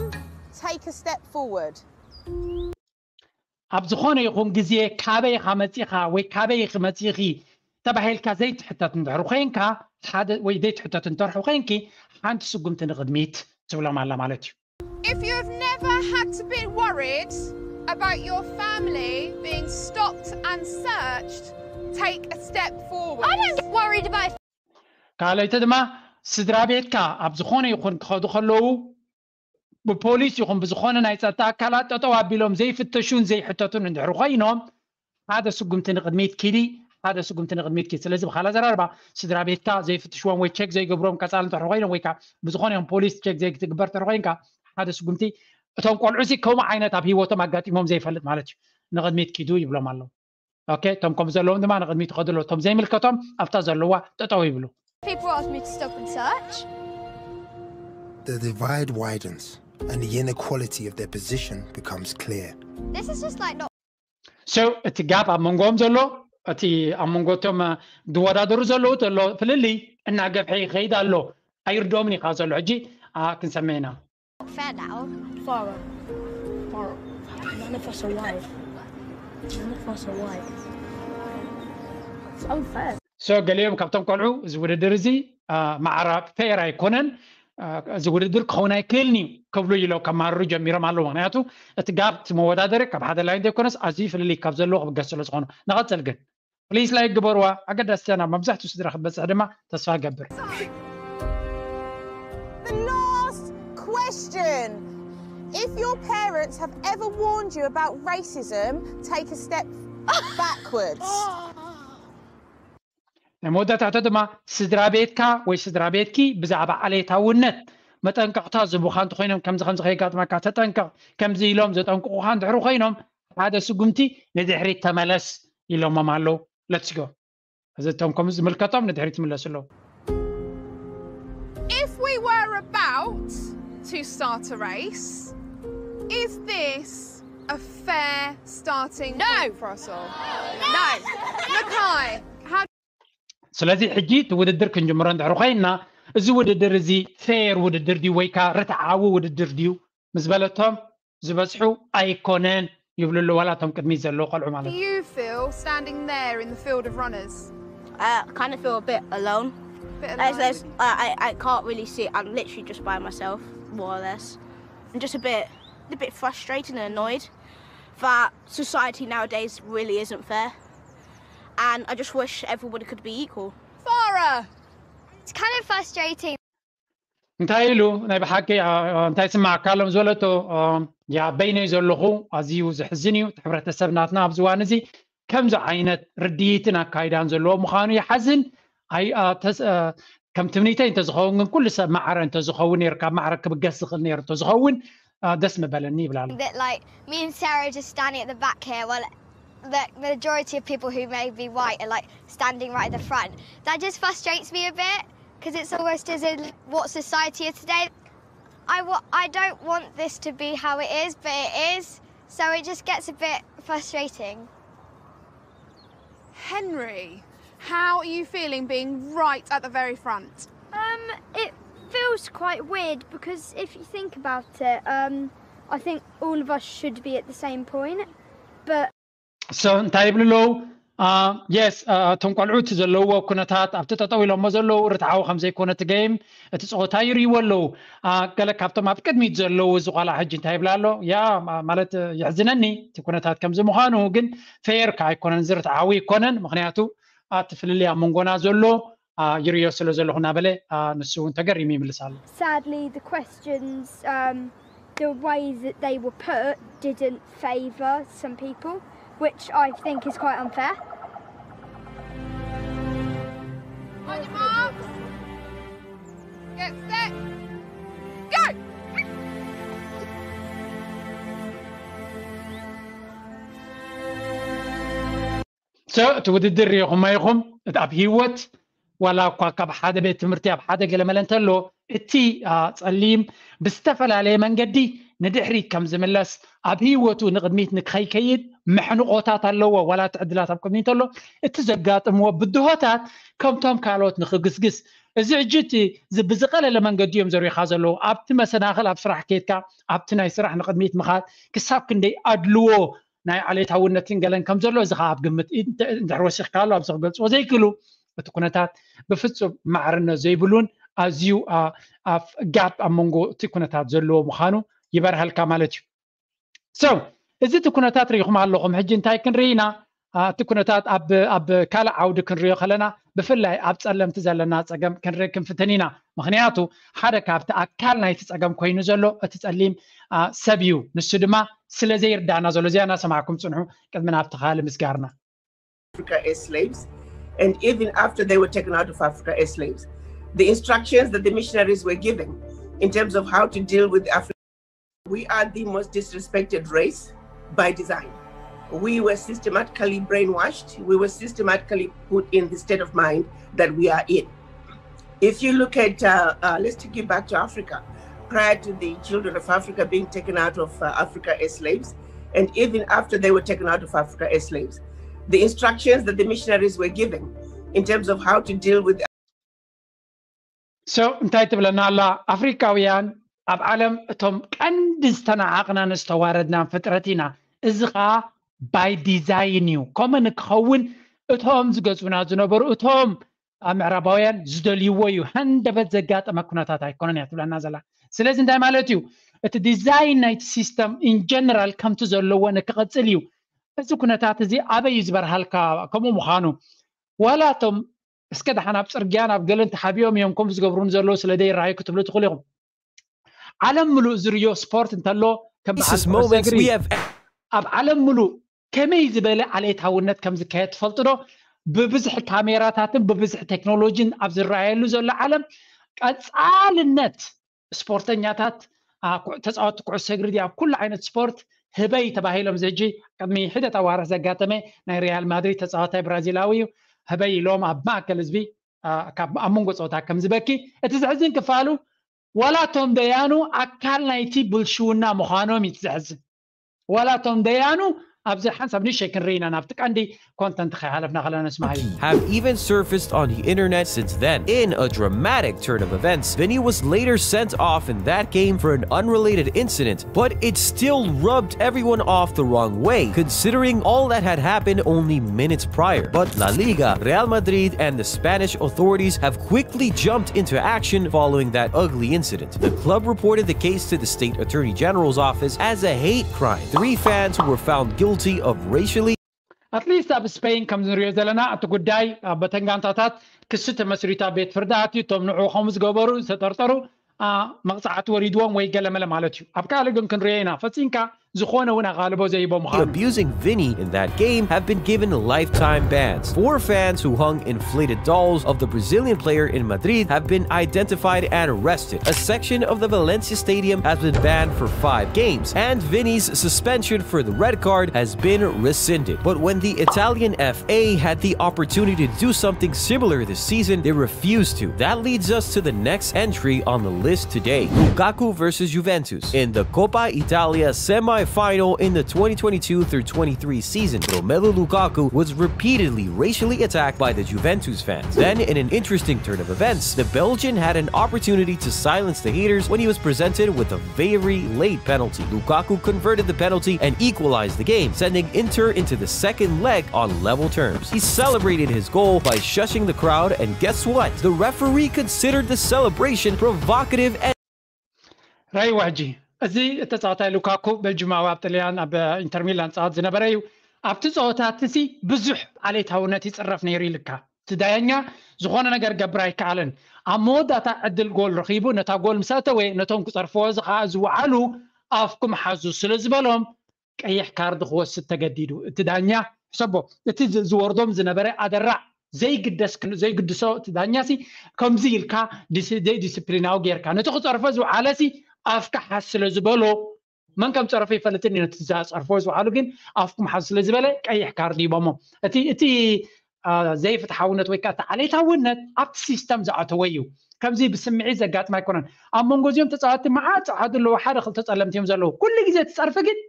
take a step forward. ኣብ ዝኾነ ይኹን ግዜ ካበይ ኢኻ መፂኻ ወይ ካበይ ኢኺ መፂኺ ተባሂልካ ዘይትሕተት እንድሕር ኮይንካ ሓደ ወይ ዘይትሕተት እንተርሑ ኮይንኪ ሓንቲ ስጉምቲ ንቕድሚት ትብሎም ኣላ ማለት እዩ። If you have never had to be worried about your family being stopped and searched, take a step forward. I don't get worried about ካልኣይቲ ድማ ስድራ ቤትካ ኣብ ዝኾነ ይኹን ክኸዱ ከለዉ ብፖሊስ ይኹን ብዝኾነ ናይ ፀጥታ ኣካላት ጠጠው ኣቢሎም ዘይፍተሹን ዘይሕተቱን እንድሕር ኮይኖም ሓደ ስጉምቲ ንቕድሚት ኪዲ ሓደ ስጉምቲ ንቕድሚት ኪድ ስለዚ ብካላ ዘራርባ ስድራ ቤትካ ዘይፍትሽዎም ወይ ቸክ ዘይገብሮም ቀፃል እንተር ኮይኖም ወይ ብዝኾነ ዮም ፖሊስ ቸክ ዘይትግበር ተር ኮይንካ ሓደ ስጉምቲ እቶም ቆልዑ ሲ ከምኡ ዓይነት ኣብ ህይወቶም ኣጋጢሞም ዘይፈልጥ ማለት እዩ ንቕድሚት ኪዱ ይብሎም ኣለዉ ኦኬ እቶም ከም ዘለዎም ድማ ንቕድሚት ይኸዱ ኣለዉ እቶም ዘይምልከቶም ኣብታ ዘለዋ ጠጠው ይብሉ People ask me to stop and search. The divide widens and the inequality of their position becomes clear. This is just like not so እቲ ጋፕ ኣብ መንጎኦም ዘሎ እቲ ኣብ መንጎቶም ዝወዳደሩ ዘለዉ ዘሎ ፍልልይ እናገፍሐ ይኸይድ ኣሎ ኣይርዶምን ኢኻ ዘሎ ሕጂ ክንሰምዕ ኢና fair now. Farah. Farah. None of us are white. None of us are white. It's unfair. so ገሊኦም ካብቶም ቆልዑ እዚ ውድድር እዚ ማዕራ ፌር ኣይኮነን እዚ ውድድር ክኸውን ኣይክእልን እዩ ክብሉ ኢሎ ከማርሩ ጀሚሮም ኣለዉ ምክንያቱ እቲ ጋብ እቲ መወዳደሪ ካብ ሓደ ላይን ዘይኮነስ ኣዝዩ ፍልልይ ካብ ዘለዎ ክብገስ ስለ ዝኾኑ ንቐፅል ግን ፕሊስ ላይክ ግበርዋ ኣገዳስቲ ናብ መብዛሕትኡ ስድራ ክትበፅሕ ድማ ተስፋ ገብር The last question. If your parents have ever warned you about racism, take a step backwards. ናይ መወዳእታ ሕቶ ድማ ስድራ ቤትካ ወይ ስድራ ቤትኪ ብዛዕባ ዓሌታውነት መጠንቀቕታ ዝቡኻ እንተኮይኖም ከምዚ ከምዚ ከየጋጥመካ ተጠንቀቕ ከምዚ ኢሎም ዘጠንቅቑኻ እንድሕሪ ኮይኖም ሓደ ስጉምቲ ንድሕሪት ተመለስ ኢሎሞም ኣለዉ let's go እዚ እቶም ከም ዝምልከቶም ንድሕሪት ይምለሱ ኣለዉ If we were about to start a race, is this a fair starting No. point for us all? No. Mackay, how ስለዚ ሕጂ እቲ ውድድር ክንጅምሮ እንድሕር ኮይንና እዚ ውድድር እዚ ፌር ውድድር ድዩ ወይ ከዓ ርትዓዊ ውድድር ድዩ ምስ በለቶም ዝበፅሑ ኣይኮነን ይብሉ ኣለዉ ዋላ እቶም ቅድሚት ዘለዉ ቆልዑ ማለት do you feel standing there in the field of runners? I kind of feel a bit alone. Bit There's, alone? there's, I, I, I can't really see. I'm literally just by myself, more or less. I'm just a bit, a bit frustrated and annoyed that society nowadays really isn't fair. And I just wish everybody could be equal. Farah! It's kind of frustrating. እንታይ ኢሉ ናይ ብሓቂ እንታይ ስማዕካ ኣሎም ዝበለቶ ያ በይነይ ዘለኹ ኣዝዩ ዘሕዝን እዩ እቲ ሕብረተሰብ ናትና ኣብዚ ዋን እዚ ከምዚ ዓይነት ርድይትን ኣካይዳን ዘለዎ ምዃኑ ይሓዝን ከም ትምኒተይ እንተዝኸውን ግን ኩሉ ሰብ ማዕረ እንተዝኸውን ነይሩ ካብ ማዕረ ክብገስ ዝኽእል ነይሩ እንተዝኸውን ደስ ምበለኒ ይብላሉ That like me and Sarah just standing at the back here while the majority of people who may be white are like standing right at the front. That just frustrates me a bit because it's almost as in what society is today. I wa- I don't want this to be how it is, but it is. So it just gets a bit frustrating. Henry, how are you feeling being right at the very front? Um, it feels quite weird because if you think about it, um, I think all of us should be at the same point, but so እንታይ ይብሉ ኣለዉ የስ እቶም ቆልዑ እቲ ዘለውዎ ኩነታት ኣብቲ ጠጠው ኢሎሞ ዘለዉ ርትዓዊ ከም ዘይኮነ እቲ ገይም እቲ ፀወታ ይርእይዎ ኣለዉ ገለ ካብቶም ኣብ ቅድሚት ዘለዉ እዚ ቆልዓ ሕጂ እንታይ ይብላ ኣሎ ያ ማለት የሕዝነኒ እቲ ኩነታት ከምዚ ምዃኑ ግን ፌር ከዓ ኣይኮነን እዚ ርትዓዊ ኣይኮነን ምክንያቱ እቲ ፍልልይ ኣብ መንጎና ዘሎ ይርእዮ ስለ ዘለኹ እናበለ ንሱ እውን ተገሪሙ ይምልስ ኣሎ Sadly, the questions, um, the way that they were put didn't favour some people, which I think is quite unfair. On your marks. Get set. Go! so እቲ ውድድር ሪኢኹማ ኢኹም እቲ ኣብ ህይወት ዋላ እኳ ካብ ሓደ ቤት ትምህርቲ ኣብ ሓደ ገለመለ እንተሎ እቲ ጸሊም ብዝተፈላለየ መንገዲ ንድሕሪት ከም ዝምለስ ኣብ ህይወቱ ንቕድሚት ንከይከይድ መሕንቖታት ኣለዎ ዋላ እቲ ዕድላት ኣብ ቅድሚ እንተሎ እቲ ዘጋጥምዎ ብድሆታት ከምቶም ካልኦት ንክግስግስ እዚ ሕጂ እቲ ብዝቐለለ መንገዲ እዮም ዘሪኻ ዘለዉ ኣብቲ መሰናኽል ኣብ ስራሕ ከይድካ ኣብቲ ናይ ስራሕ ንቕድሚት ምኻድ ክሳብ ክንደይ ኣድልዎ ናይ ዓሌታውነትን ገለን ከም ዘሎ እዚ ከዓ ኣብ ግምት እንድሕር ወሲኽካ ኣሎ ኣብዚ ክገልፅዎ ዘይክእሉ እቲ ኩነታት ብፍፁም ማዕርነት ዘይብሉን ኣዝዩ ጋብ ኣብ መንጎ እቲ ኩነታት ዘለዎ ምዃኑ ይበርሃልካ ማለት እዩ። So እዚ እቲ ኩነታት ርኢኹም ኣለኹም። ሕጂ እንታይ ክንርኢ ኢና? እቲ ኩነታት ኣብ ካልእ ዓውዲ ክንሪኦ ከለና ብፍላይ ኣብ ፀለምቲ ዘለና ፀገም ክንርኢ ክንፍትን ኢና። ምክንያቱ ሓደ ካብቲ ኣካል ናይቲ ፀገም ኮይኑ ዘሎ እቲ ፀሊም ሰብ እዩ። ንሱ ድማ ስለ ዘይርዳና ዘሎ እዚኣ እናሰማዕኩም ፅንሑ። ቅድሚ ናብቲ ካልእ ምስጋርና Africa as slaves, and even after they were taken out of Africa as slaves, the instructions that the missionaries were given in terms of how to deal with Africa, we are the most disrespected race by design. We were systematically brainwashed. We were systematically put in the state of mind that we are in. If you look at, uh, uh, let's take you back to Africa. Prior to the children of Africa being taken out of uh, Africa as slaves, and even after they were taken out of Africa as slaves, the instructions that the missionaries were given in terms of how to deal with So እንታይ ትብለና ኣላ? ኣፍሪካውያን ኣብ ዓለም እቶም ቀንዲ ዝተናዓቕናን ዝተዋረድናን ፍጥረት ኢና። እዚ ከዓ by design እዩ። ከምኡ ንክኸውን እቶም ዝገዝኡና ዝነበሩ እቶም ምዕራባውያን ዝደልይዎ እዩ። ሃንደበት ዘጋጠመ ኩነታት ኣይኮነን እያ ትብለና ዘላ። ስለዚ እንታይ ማለት እዩ? እቲ ዲዛይን ናይቲ ሲስተም in general ከምቲ ዘለዎ ንክቕፅል እዩ። እዚ ኩነታት እዚ ኣበይ እዩ ዝበርሃልካ? ከምኡ ምዃኑ ዋላ እቶም እስከ ደሓን ኣብ ፅርግያን ኣብ ገለን ተሓቢኦም እዮም ከምኡ ዝገብሩን ዘለዉ ስለ ዘይረኣዩ ክትብሉ ትኽእሉ ኢኹም። ዓለም ምሉእ ዝርዮ ስፖርት እንተሎ ከም በዓል ኩዕሶ እግሪ ኣብ ዓለም ምሉእ ከመይ ዝበለ ዓሌታውነት ከም ዝካየድ ትፈልጡ ዶ? ብብዝሒ ካሜራታትን ብብዝሒ ቴክኖሎጂን ኣብ ዝረኣየሉ ዘሎ ዓለም ቀፃልነት ስፖርተኛታት ተፃወትቲ ኩዕሶ እግሪ ድያ ኣብ ኩሉ ዓይነት ስፖርት ህበይ ተባሂሎም እዚ ሕጂ ቅድሚ ሒደት ኣዋርሕ ዘጋጠመ ናይ ሪያል ማድሪድ ተፃዋታይ ብራዚላዊ እዩ። ህበይ ኢሎም ኣብ ማእከል ህዝቢ ኣብ መንጎ ፀወታ ከም ዝበኪ እቲ ዘሕዝን ክፋሉ ዋላ እቶም ደያኑ ኣካል ናይቲ ብልሽውና ምዃኖም እዩ እቲ ዘሕዝን። ዋላ እቶም ደያኑ ኣብዚ ሓንሳብ ንእሽተይ ክንርኢ ኢና ናብቲ ቀንዲ ኮንተንት ከይሓለፍና ከለና ንስማዕ እዩ። Have even surfaced on the internet since then. In a dramatic turn of events, Vinny was later sent off in that game for an unrelated incident, but it still rubbed everyone off the wrong way, considering all that had happened only minutes prior. But La Liga, Real Madrid, and the Spanish authorities have quickly jumped into action following that ugly incident. The club reported the case to the state attorney general's office as a hate crime. Three fans who were found guilty of racially ኣትሊስት ኣብ ስፔን ከም ንሪኦ ዘለና እቲ ጉዳይ በተን ጋንታታት ክሲ ተመስሪታ ቤት ፍርዲ ኣትዩ እቶም ንዑ ከምኡ ዝገበሩ ዝተጠርጠሩ መቕፃዕቲ ወሪድዎም ወይ ገለመለ ማለት እዩ። ኣብ ካልእ ግን ክንሪኦ ኢና ፈፂንካ ዝኾነ እውን ኣቓልቦ ዘይቦ ምዃኑ። Abusing Vinny in that game have been given lifetime bans. Four fans who hung inflated dolls of the Brazilian player in Madrid have been identified and arrested. A section of the Valencia Stadium has been banned for five games, and Vinny's suspension for the red card has been rescinded. But when the Italian F A had the opportunity to do something similar this season, they refused to. That leads us to the next entry on the list today, Lukaku versus Juventus. In the Coppa Italia semi-final in the twenty twenty-two through twenty-three season, Romelu Lukaku was repeatedly racially attacked by the Juventus fans. Then, in an interesting turn of events, the Belgian had an opportunity to silence the haters when he was presented with a very late penalty. Lukaku converted the penalty and equalized the game, sending Inter into the second leg on level terms. He celebrated his goal by shushing the crowd, and guess what? The referee considered the celebration provocative and ራይ ዋጂ እዚ ተፃዋታይ ሉካኩ በልጅማዊ ኣብ ጥልያን ኣብ ኢንተር ሚላን ፃወት ዝነበረ እዩ። ኣብቲ ፀወታት እዚ ብዙሕ ዓሌታውነት ይፅረፍ ነይሩ ይልካ። እቲ ዳኛ ዝኾነ ነገር ገብር ኣይከኣለን። ኣብ መወዳእታ ዕድል ጎል ረኺቡ ነታ ጎል ምስ ኣተወ ነቶም ክፀርፍዎ ዝኸዓ ዝወዓሉ ኣፍኩም ሓዙ ስለ ዝበሎም ቀይሕ ካርድ ክወስድ ተገዲዱ። እቲ ዳኛ ሕሰቦ እቲ ዝወርዶም ዝነበረ ኣደራዕ ዘይግደስ ዘይግድሶ እቲ ዳኛ ሲ ከምዚ ኢልካ ዘይዲስፕሊናዊ ጌርካ ነቲ ክፀርፎ ዝወዓለ ሲ ኣፍካ ሓዝ ስለ ዝበሎ መን ከም ፀረፎ ይፈልጥን እዩ። ነቲ ዝፀርፎ ዝወዓሉ ግን ኣፍኩም ሓዝ ስለ ዝበለ ቀይሕ ካርድ ሂቦሞ። እቲ እቲ ዘይፍትሓውነት ወይ ከዓ እቲ ዓሌታውነት ኣብቲ ሲስተም ዝኣተወ እዩ። ከምዚ ብስምዒት ዘጋጥም ኣይኮነን። ኣብ መንጎ እዚኦም ተፃወትቲ መዓት ፀዓዱ ኣለዉ። ሓደ ክልተ ፀለምቲ እዮም ዘለዉ። ኩሉ ግዜ እቲ ፀርፊ ግን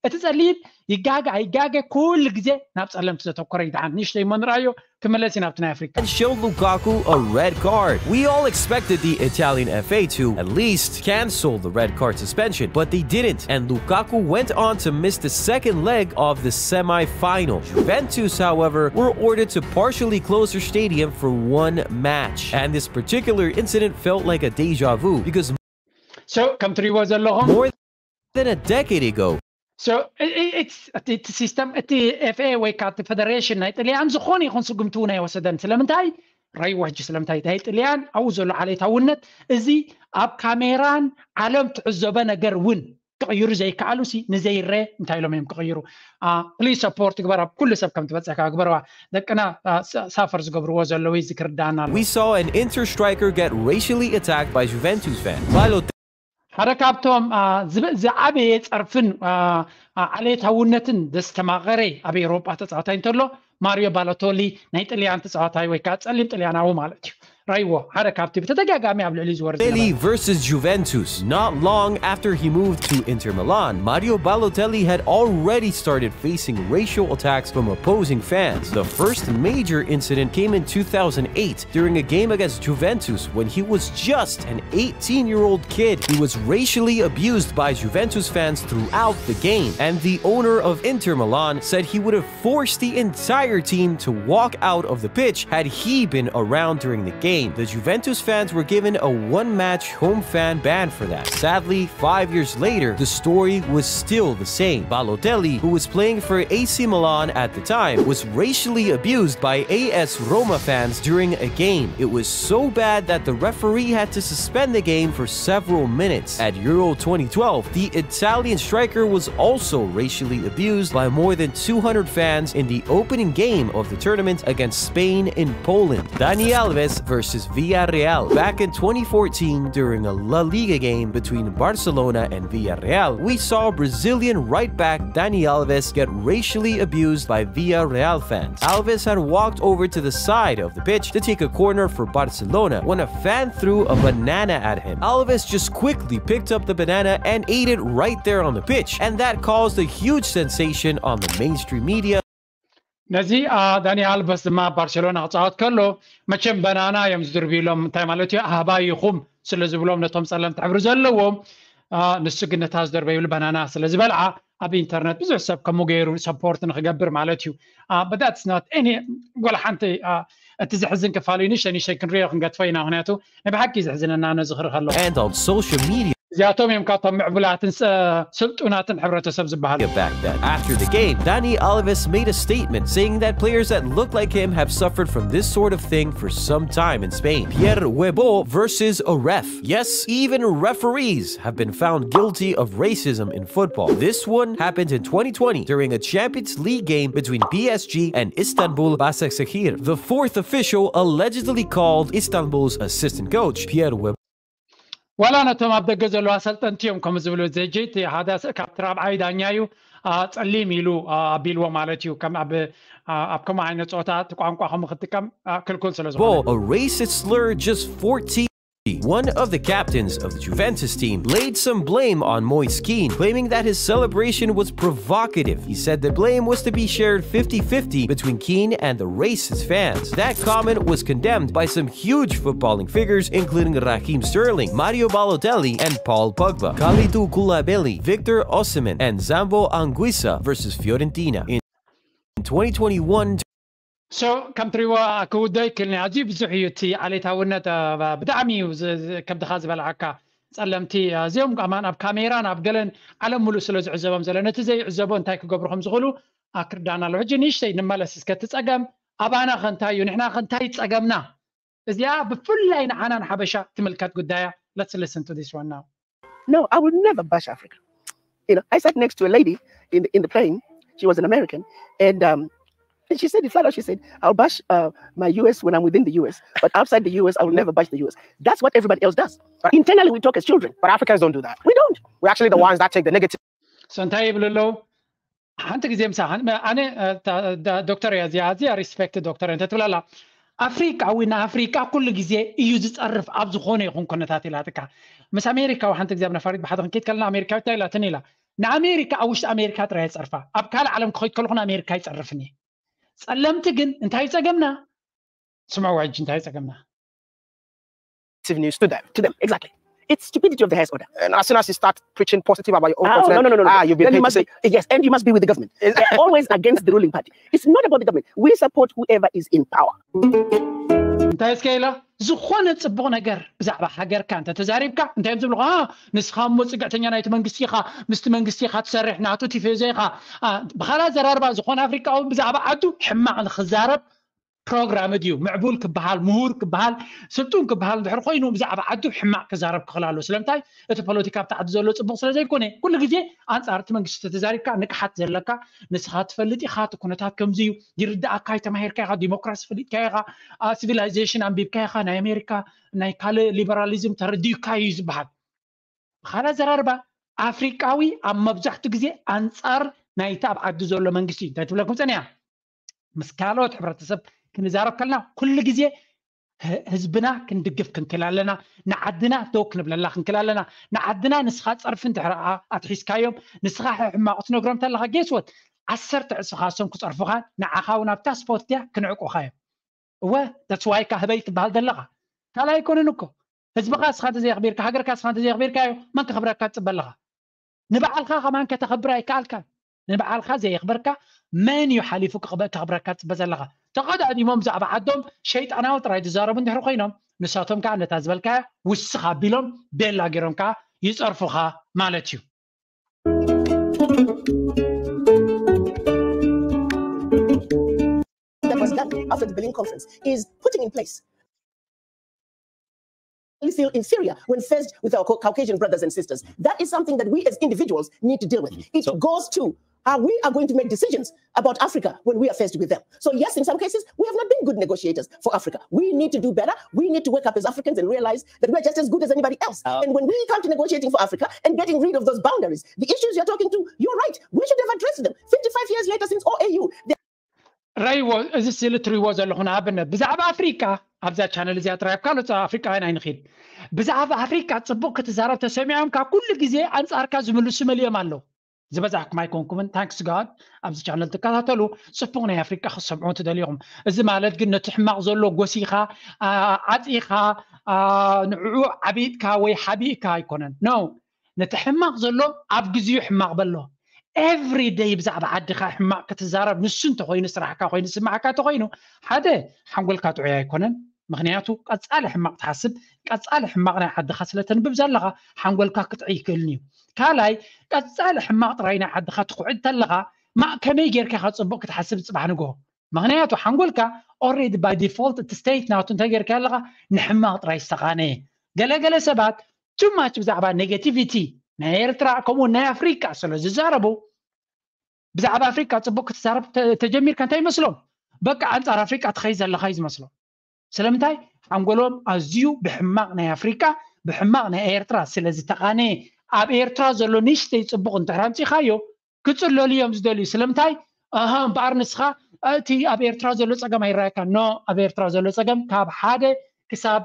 እቲ ጸሊም ይጋገ ኣይጋገ ኩሉ ግዜ ናብ ጸለምቲ ዘተኮረ ይድሓን። ንእሽተይ እሞ ንርኣዮ፣ ክምለስ እዩ ናብቲ ናይ ኣፍሪቃ። And showed Lukaku a red card. We all expected the Italian F A to at least cancel the red card suspension, but they didn't, and Lukaku went on to miss the second leg of the semi-final. Juventus, however, were ordered to partially close their stadium for one match, and this particular incident felt like a deja vu because So ከም ትሪእዎ ዘለኹም more than a decade ago, So, i- i- it's- እቲ እቲ ሲስተም፣ እቲ ኤፍ ኤ ወይ ከዓ እቲ ፌደሬሽን ናይ ጥልያን ዝኾነ ይኹን ስጉምቲ እውን ኣይወሰደን። ስለምንታይ? ራይዎ ሕጂ ስለምንታይ? ናይ ጥልያን ኣብኡ ዘሎ ዓሌታውነት፣ እዚ ኣብ ካሜራን ዓለም ትዕዘቦ ነገር እውን ክቕይሩ ዘይከኣሉ ሲ ንዘይረ እንታይ ኢሎም እዮም ክቕይሩ? ፕሊዝ ሰፖርት ግበር፣ ኣብ ኩሉ ሰብ ከም ትበፅሕካ ግበርዋ። ደቅና ሳፈር ዝገብርዎ ዘለዉ እዚ ክርዳና ኣሎ። We saw an Inter striker get racially attacked by Juventus fans. Balotelli ሓደ ካብቶም ዝዓበየ ፀርፍን ዓሌታውነትን ዘስተማቐረ ኣብ ኤውሮጳ ተፃዋታይ እንተሎ፣ ማሪዮ ባሎቶሊ ናይ ጥልያን ተፃዋታይ ወይ ከዓ ፀሊም ጥልያናዊ ማለት እዩ። ራይዎ ሓደ ካብቲ ብተደጋጋሚ ኣብ ልዕሊ ዝወርድ ዝነበረ Balotelli versus Juventus. Not long after he moved to Inter Milan, Mario Balotelli had already started facing racial attacks from opposing fans. The first major incident came in two thousand eight during a game against Juventus when he was just an eighteen-year-old kid. He was racially abused by Juventus fans throughout the game, and the owner of Inter Milan said he would have forced the entire team to walk out of the pitch had he been around during the game. The Juventus fans were given a one-match home fan ban for that. Sadly, five years later, the story was still the same. Balotelli, who was playing for A C Milan at the time, was racially abused by A S Roma fans during a game. It was so bad that the referee had to suspend the game for several minutes. At Euro twenty twelve, the Italian striker was also racially abused by more than two hundred fans in the opening game of the tournament against Spain in Poland. Dani Alves versus Villarreal. Back in twenty fourteen, during a La Liga game between Barcelona and Villarreal, we saw Brazilian right back Dani Alves get racially abused by Villarreal fans. Alves had walked over to the side of the pitch to take a corner for Barcelona when a fan threw a banana at him. Alves just quickly picked up the banana and ate it right there on the pitch, and that caused a huge sensation on the mainstream media. ነዚ ዳኒ ኣልቨስ ድማ ኣብ ባርሴሎና ክፃወት ከሎ መቸም በናና እዮም ዝድርብሎም። እንታይ ማለት እዩ? ኣህባይ ኢኹም ስለ ዝብሎም ነቶም ፀለምቲ ሕብሪ ዘለዎም፣ ንሱ ግን ነታ ዝደርበይሉ በናና ስለ ዝበልዓ ኣብ ኢንተርነት ብዙሕ ሰብ ከምኡ ገይሩ ሰፖርት ንክገብር ማለት እዩ። But that's not any ወላ ሓንቲ። እቲ ዘሕዝን ክፋል እዩ። ንሸ ንሸ ክንሪኦ ክንገድፎ ኢና። ምክንያቱ ናይ ብሓቂ ዘሕዝነና ነዚ ክርኢ ከለኹ And on social media, እዚኣቶም እዮም ካብቶም ምዕቡላትን ስልጡናትን ሕብረተሰብ ዝበሃሉ። Back then. After the game, Dani Alves made a statement saying that players that look like him have suffered from this sort of thing for some time in Spain. Pierre Webo versus a ref. Yes, even referees have been found guilty of racism in football. This one happened in twenty twenty during a Champions League game between P S G and Istanbul Basaksehir. The fourth official allegedly called Istanbul's assistant coach, Pierre Webo, ዋላ ነቶም ኣብ ደገ ዘለዉ ኣሰልጠንቲ እዮም ከምኡ ዝብሉ። ዘጀይቲ ሓደ ካብቲ ራብዓይ ዳኛ እዩ። ጸሊም ኢሉ ኣቢልዎ ማለት እዩ። ከም ኣብ ኣብ ከምኡ ዓይነት ጸወታ እቲ ቋንቋ ከምኡ ክትጥቀም ክልኩል ስለ ዝኾነ a racist slur just fourteen. One of the captains of the Juventus team laid some blame on Moise Kean, claiming that his celebration was provocative. He said the blame was to be shared fifty fifty between Kean and the racist fans. That comment was condemned by some huge footballing figures, including Raheem Sterling, Mario Balotelli, and Paul Pogba. Kalidou Koulibaly, Victor Osimhen, and Zambo Anguissa versus Fiorentina in twenty twenty-one. So ከም ትሪእዎ ክውዶ ይክእል። ኣዝዩ ብዙሕ እዩ እቲ ዓሌታውነት። ብጣዕሚ እዩ ከብድኻ ዝበልዓካ። ጸለምቲ እዚኦም ኣማን ኣብ ካሜራን ኣብ ገለን ዓለም ሙሉእ ስለ ዝዕዘቦም ዘሎ ነቲ ዘይዕዘቦ እንታይ ክገብሩ ከም ዝኽእሉ ኣክርዳና ኣሎ። ሕጂ ንእሽተይ ንመለስ እስከ። እቲ ጸገም ኣባና ከ እንታይ እዩ? ንሕና ከ እንታይ ጸገምና? እዚኣ ብፍላይ ንዓና ንሓበሻ ትምልከት ጉዳያ። Let's listen to this one now. No, I will never bash Africa. You know, I sat next to a lady in the, in the plane. She was an American, and um, and she said it flat out. She said, "I'll bash uh, my U S when I'm within the U S, but outside the U S, I will never bash the U S." That's what everybody else does. Internally, we talk as children. But Africans don't do that. We don't. We're actually the ones that take the negative. So እንታይ ይብሉ ኣለዉ? ሓንቲ ግዜ ምሳኻ ኣነ ዶክተር እያ እዚኣ፣ ኣዝያ ሪስፔክት ዶክተር እንተ ትብለላ፣ ኣፍሪቃዊ ንኣፍሪቃ ኩሉ ግዜ እዩ ዝፀርፍ ኣብ ዝኾነ ይኹን ኩነታት ኢላትካ። ምስ ኣሜሪካዊ ሓንቲ ግዜ ኣብ ነፋሪት ብሓደ ክንከይድ ከለና ኣሜሪካዊት እንታይ ኢላትኒ ኢላ፣ ንኣሜሪካ ኣብ ውሽጢ ኣሜሪካ ጥራይ የፀርፋ። ኣብ ካልእ ዓለም ክኸይድ ከለኹ ንኣሜሪካ ይፀርፍን እየ። ፀለምቲ ግን እንታይ ጸገምና? ስምዕዋ ሕጂ እንታይ ጸገምና? News to them, to them, exactly. It's stupidity of the highest order. And as soon as you start preaching positive about your own Oh, continent, no, no, no, no, no. ah, you'll be Then you paid to must say, be, yes, and you must be with the government. They're always against the ruling party. It's not about the government. We support whoever is in power. እንታይ እስከ ኢላ ዝኾነ ጽቡቕ ነገር ብዛዕባ ሃገርካ እንተ ተዛሪብካ እንታይ እዮም ዝብሉኻ? ንስኻ እሞ ጽግዕተኛ ናይቲ መንግስቲ ኢኻ፣ ምስቲ መንግስቲ ኢኻ ትሰርሕ፣ ናቱ ቲፌዞ ኢኻ። ብኻላ ዘራርባ ዝኾነ ኣፍሪቃዊ ብዛዕባ ዓዱ ሕማቕ ንክዛረብ ፕሮግራም ድዩ? ምዕቡል ክበሃል፣ ምሁር ክበሃል፣ ስልጡን ክበሃል እንድሕር ኮይኑ ብዛዕባ ዓዱ ሕማቕ ክዛረብ ክኽእል ኣሎ። ስለምንታይ? እቲ ፖለቲካ ኣብቲ ዓዲ ዘሎ ጽቡቕ ስለ ዘይኮነ። ኩሉ ግዜ ኣንጻር እቲ መንግስቲ ተተዛሪብካ ንቅሓት ዘለካ፣ ንስኻ ትፈልጥ ኢኻ፣ እቲ ኩነታት ከምዚ እዩ፣ ይርዳእካ፣ ተማሂርካ ኢኻ፣ ዲሞክራሲ ፈሊጥካ ኢኻ፣ ሲቪላይዜሽን ኣንቢብካ ኢኻ፣ ናይ ኣሜሪካ ናይ ካልእ ሊበራሊዝም ተረዲእካ እዩ ዝበሃል። ብኻልእ ኣዘራርባ ኣፍሪቃዊ ኣብ መብዛሕትኡ ግዜ ኣንጻር ናይቲ ኣብ ዓዲ ዘሎ መንግስቲ እዩ። እንታይ ትብለኩም ጸኒያ? ምስ ካልኦት ሕብረተሰብ ክንዛረብ ከለና ኩሉ ግዜ ህዝብና ክንድግፍ ክንክል ኣለና፣ ንዓድና ደው ክንብለላ ክንክል ኣለና። ንዓድና ንስኻ ጸርፊ እንድሕር ኣትሒዝካዮም፣ ንስኻ ሕማቕ ትነግሮም ተለኻ ጌስወት ዓሰርተ ዕጽፊ ካሶም ክጸርፉኻ፣ ንዓኻ እውን ኣብታ ስፖርት እያ ክንዕቁኻ እዮም። እወ that's why ካ ህበይ ትበሃል ዘለኻ ካልእ ኣይኮነን እኮ። ህዝብኻ እስኻ እንተዘየኽቢርካ፣ ሃገርካ እስኻ እንተዘየኽቢርካዮ መን ከኽብረካ ትጽበ ኣለኻ? ንባዕልኻ ከማን ከተኽብር ኣይከኣልካን። ንባዕልኻ ዘየኽበርካ መን እዩ ሓሊፉ ከኽብረካ ትጽበ ዘለኻ? ተቐዳዲሞም ብዛዕባ ዓዶም ሸይጣናዊ ጥራይ ዝዛረቡ እንድሕር ኮይኖም፣ ንሳቶም ከዓ ነታ ዝበልካያ ውስኽ ኣቢሎም ቤላ ገይሮም ከዓ ይጸርፉኻ ማለት እዩ። That was done after the Berlin Conference is putting in place. We feel inferior when faced with our Caucasian brothers and sisters. That is something that we as individuals need to deal with. It so, goes to how we are going to make decisions about Africa when we are faced with them. So yes, in some cases, we have not been good negotiators for Africa. We need to do better. We need to wake up as Africans and realize that we're just as good as anybody else. Uh, and when we come to negotiating for Africa and getting rid of those boundaries, the issues you're talking to, you're right. We should have addressed them. fifty-five years later since O A U, ረይዎ እዚ ስእሊ ትሪዎ ዘለኹ ንኣብነት ብዛዕባ ኣፍሪቃ ኣብዛ ቻነል እዚኣ ጥራይ ኣብ ካልኦት ኣፍሪቃውያን ኣይንኽድ። ብዛዕባ ኣፍሪቃ ጽቡቕ ክትዛረብ ተሰሚዖም ካብ ኩሉ ግዜ ኣንጻርካ ዝምልሱ መሊኦም ኣለዉ። ዝበዛሕኩም ኣይኮንኩምን። ታንክስ ጋድ ኣብዚ ቻነል ትከታተሉ ጽቡቕ ናይ ኣፍሪቃ ክትሰምዑ ትደልዩኹም። እዚ ማለት ግን ነቲ ሕማቕ ዘሎ ጎሲኻ ዓጺኻ ንዕኡ ዓቢጥካ ወይ ሓቢእካ ኣይኮነን። ኖ ነቲ ሕማቕ ዘሎ ኣብ ግዜኡ ሕማቕ በሎ። ኤቭሪ ደይ ብዛዕባ ዓድኻ ሕማቕ ክትዛረብ ንሱ እንተኾይኑ ስራሕካ ኮይኑ ዝስማዓካ እንተኾይኑ ሓደ ሓንጎልካ ጥዑይ ኣይኮነን። ምክንያቱ ቀጻሊ ሕማቕ ትሓስብ ቀጻሊ ሕማቕ ናይ ዓድኻ ስለ ተንብብ ዘለኻ ሓንጎልካ ክጥዕይ ይክእልን እዩ። ካልኣይ ቀጻሊ ሕማቕ ጥራይ ናይ ዓድኻ ትኩዕድ ተለኻ ማ ከመይ ጌርካ ኢኻ ጽቡቕ ክትሓስብ ጽባሕ ንግሆ? ምክንያቱ ሓንጎልካ already by default እቲ state ናቱ እንታይ ጌርካ ኣለኻ ንሕማቕ ጥራይ ዝተቓነየ። ገለገለ ሰባት too much ብዛዕባ negativity ናይ ኤርትራ ከምኡ ናይ ኣፍሪቃ ስለ ዝዛረቡ ብዛዕባ ኣፍሪቃ ጽቡቅ ክትዛረብ ተጀሚርካ እንታይ ይመስሎም? በቃ ኣንጻር ኣፍሪቃ ትኸይ ዘለኻ እዩ ዝመስሎም። ስለምንታይ ሓንጎሎም ኣዝዩ ብሕማቅ ናይ ኣፍሪቃ ብሕማቅ ናይ ኤርትራ ስለ ዝተቃነየ ኣብ ኤርትራ ዘሎ ንእሽተይ ጽቡቅ እንድሕር ኣምጺኻዮ ክጽለሉ እዮም ዝደልዩ። ስለምንታይ ኣሃ እምበኣር ንስኻ እቲ ኣብ ኤርትራ ዘሎ ጸገም ኣይረኣየካ። ኖ ኣብ ኤርትራ ዘሎ ጸገም ካብ ሓደ ክሳብ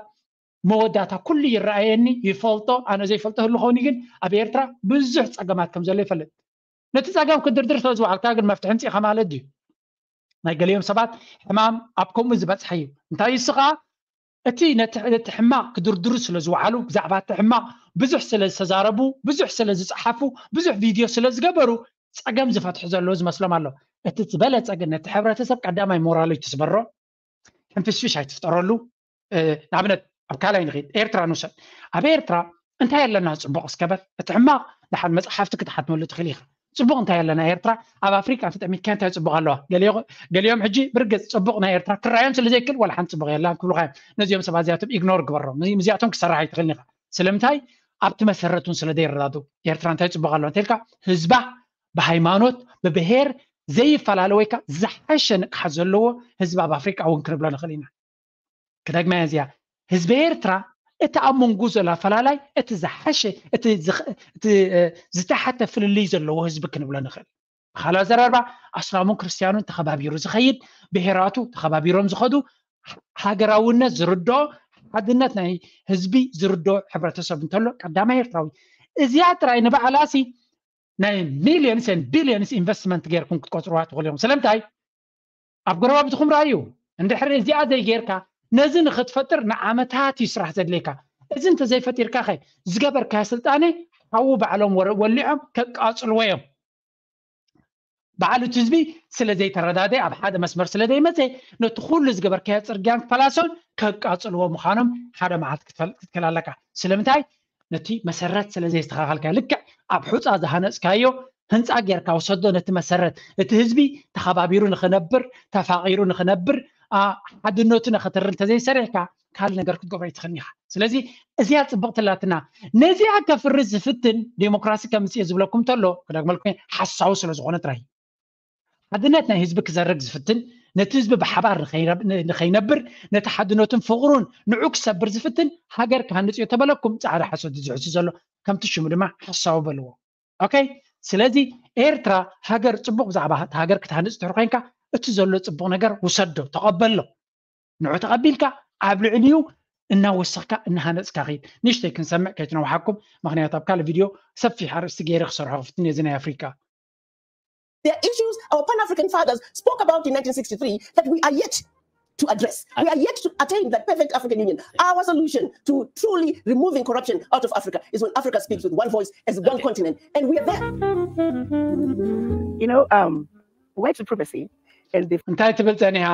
መወዳእታ ኩሉ ይረኣየኒ ይፈልጦ። ኣነ ዘይፈልጦ ህሉ ኸውን ግን ኣብ ኤርትራ ብዙሕ ጸገማት ከም ዘሎ ይፈልጥ። ነቲ ጸገም ክድርድር ስለ ዝወዓልካ ግን መፍትሒ ምጽኢኻ ማለት ድዩ? ናይ ገሊኦም ሰባት ሕማም ኣብ ከምኡ ዝበጽሐ እዩ። እንታይ እሱ ኸኣ እቲ ነቲ ሕማቕ ክድርድሩ ስለ ዝወዓሉ ብዛዕባ እቲ ሕማቕ ብዙሕ ስለ ዝተዛረቡ ብዙሕ ስለ ዝጸሓፉ ብዙሕ ቪድዮ ስለ ዝገበሩ ጸገም ዝፈትሑ ዘለዉ ዝመስሎም ኣሎ። እቲ ዝበለጸ ግን ነቲ ሕብረተሰብ ቀዳማይ ሞራሉ ይትስበሮ። ሕንፍሽፍሽ ኣይትፍጠረሉ። ንኣብነት ኣብ ካልኣይ ንኽድ ኤርትራ ንውሰድ። ኣብ ኤርትራ እንታይ ኣለና ጽቡቕ እስከ በል። እቲ ሕማቕ ደሓን መጽሓፍቲ ክትሓትመሉ ትኽእል ኢኻ። ጽቡቕ እንታይ ኣለና ኤርትራ ኣብ ኣፍሪቃ ተጠሚትካ እንታይ ጽቡቕ ኣለዋ? ገሊኦም ሕጂ ብርግጽ ጽቡቕ ናይ ኤርትራ ክረኣዮም ስለ ዘይክእል ዋላ ሓንቲ ጽቡቕ የላን ክብሉኻ እዮም። ነዚኦም ሰባት እዚኣቶም ኢግኖር ግበሮም። ምስዚኣቶም ክሰርሕ ኣይትኽእልን ኢኻ። ስለምንታይ ኣብቲ መሰረት እውን ስለ ዘይረዳዱ ኤርትራ እንታይ ጽቡቕ ኣለዋ እንተልካ ህዝባ ብሃይማኖት ብብሄር ዘይፈላለ ወይካ ዝሓሸ ንቅሓት ዘለዎ ህዝቢ ኣብ ኣፍሪቃ እውን ክንብሎ ንኽእል ኢና። ክደግማ እዚኣ ህዝቢ ኤርትራ እቲ ኣብ መንጎ ዘሎ ኣፈላላይ እቲ ዝሓሸ እቲ ዝተሓተ ፍልልይ ዘለዎ ህዝቢ ክንብሎ ንኽእል። ብኻልእ ኣዘራርባ ኣስላሙን ክርስትያኑን ተኸባቢሩ ዝኸይድ ብሄራቱ ተኸባቢሮም ዝኸዱ ሃገራውነት ዝርድኦ ሓድነት ናይ ህዝቢ ዝርድኦ ሕብረተሰብ እንተሎ ቀዳማይ ኤርትራዊ እዚኣ ጥራይ ንባዕላሲ ናይ ሚሊዮንስ ን ቢሊዮንስ ኢንቨስትመንት ጌርኩም ክትቆፅርዋ ትኽእሉ ኢኹም። ስለምንታይ? ኣብ ጎረባብትኹም ረኣዩ። እንድሕር እዚኣ ዘይጌርካ፣ ነዚ ንኽትፈጥር ንዓመታት እዩ ስራሕ ዘድልየካ። እዚ እንተዘይፈጢርካ ኸ ዝገበርካዮ ስልጣነ ሓዉ ባዕሎም ወረ- ወሊዖም ከቃፅልዎ እዮም። በዓል እቲ ህዝቢ ስለ ዘይተረዳደ፣ ኣብ ሓደ መስመር ስለ ዘይመፀ፣ ነቲ ኩሉ ዝገበርካዮ ፅርግያን ፓላሶን ከቃፅልዎ ምዃኖም ሓደ መዓልቲ ክትፈልጥ ክትክእል ኣለካ። ስለምንታይ? ነቲ መሰረት ስለ ዘየስተኻኸልካ፣ ልክዕ ኣብ ሑፃ ዝሃነፅካዮ ህንፃ ጌርካ ውሰዶ ነቲ መሰረት። እቲ ህዝቢ ተኸባቢሩ ንኽነብር፣ ተፋቒሩ ንኽነብር፣ ሓድነቱ ንኽትሪ እንተዘይሰሪሕካ ካልእ ነገር ክትገብሮ ኣይትኽእልን ኢኻ። ስለዚ እዚኣ ፅብቕቲ ኣላትና። ነዚኣ ከፍርስ ዝፍትን ዴሞክራሲ ከምፅእ ዝብለኩም እንተሎ ክደግመልኩም ሓሳዊ ስለ ዝኾነ ጥራይ። ሓድነት ናይ ህዝቢ ክዘርግ ዝፍትን፣ ነቲ ህዝቢ ብሓባር ንኸይነብር፣ ነቲ ሓድነቱን ፍቕሩን ንዑ ክሰብር ዝፍትን ሃገር ክሃንፅ እዩ ተበለኩም ፃዕዳ ሓሶት ዝሕሱ ዘሎ፣ ከምቲ ሽሙ ድማ ሓሳዊ በልዎ። ኦኬ። ስለዚ ኤርትራ ሃገር ፅቡቕ ብዛዕባ ሃገር ክትሃንፅ ትሕር ኮይንካ እቲ ዘሎ ፅቡቕ ነገር ውሰዶ፣ ተቐበሎ። ንዑ ተቐቢልካ ኣብ ልዕሊኡ እናወሰኽካ እናሃነፅካ ኺድ። ንእሽተይ ክንሰምዕ ከይትነውሓኩም፣ ምክንያቱ ኣብ ካልእ ቪድዮ ሰፊሕ ኣርእስቲ ገይረ ክሰርሖ ክፍትን እየ እዚ ናይ ኣፍሪካ። There are issues our Pan-African fathers spoke about in nineteen sixty-three that we are yet to address. We are yet to attain that perfect African Union. Our solution to truly removing corruption out of Africa is when Africa speaks with one voice as one continent. And we are there. You know, um, white supremacy and the እንታይ ትብል ጸኒሓ?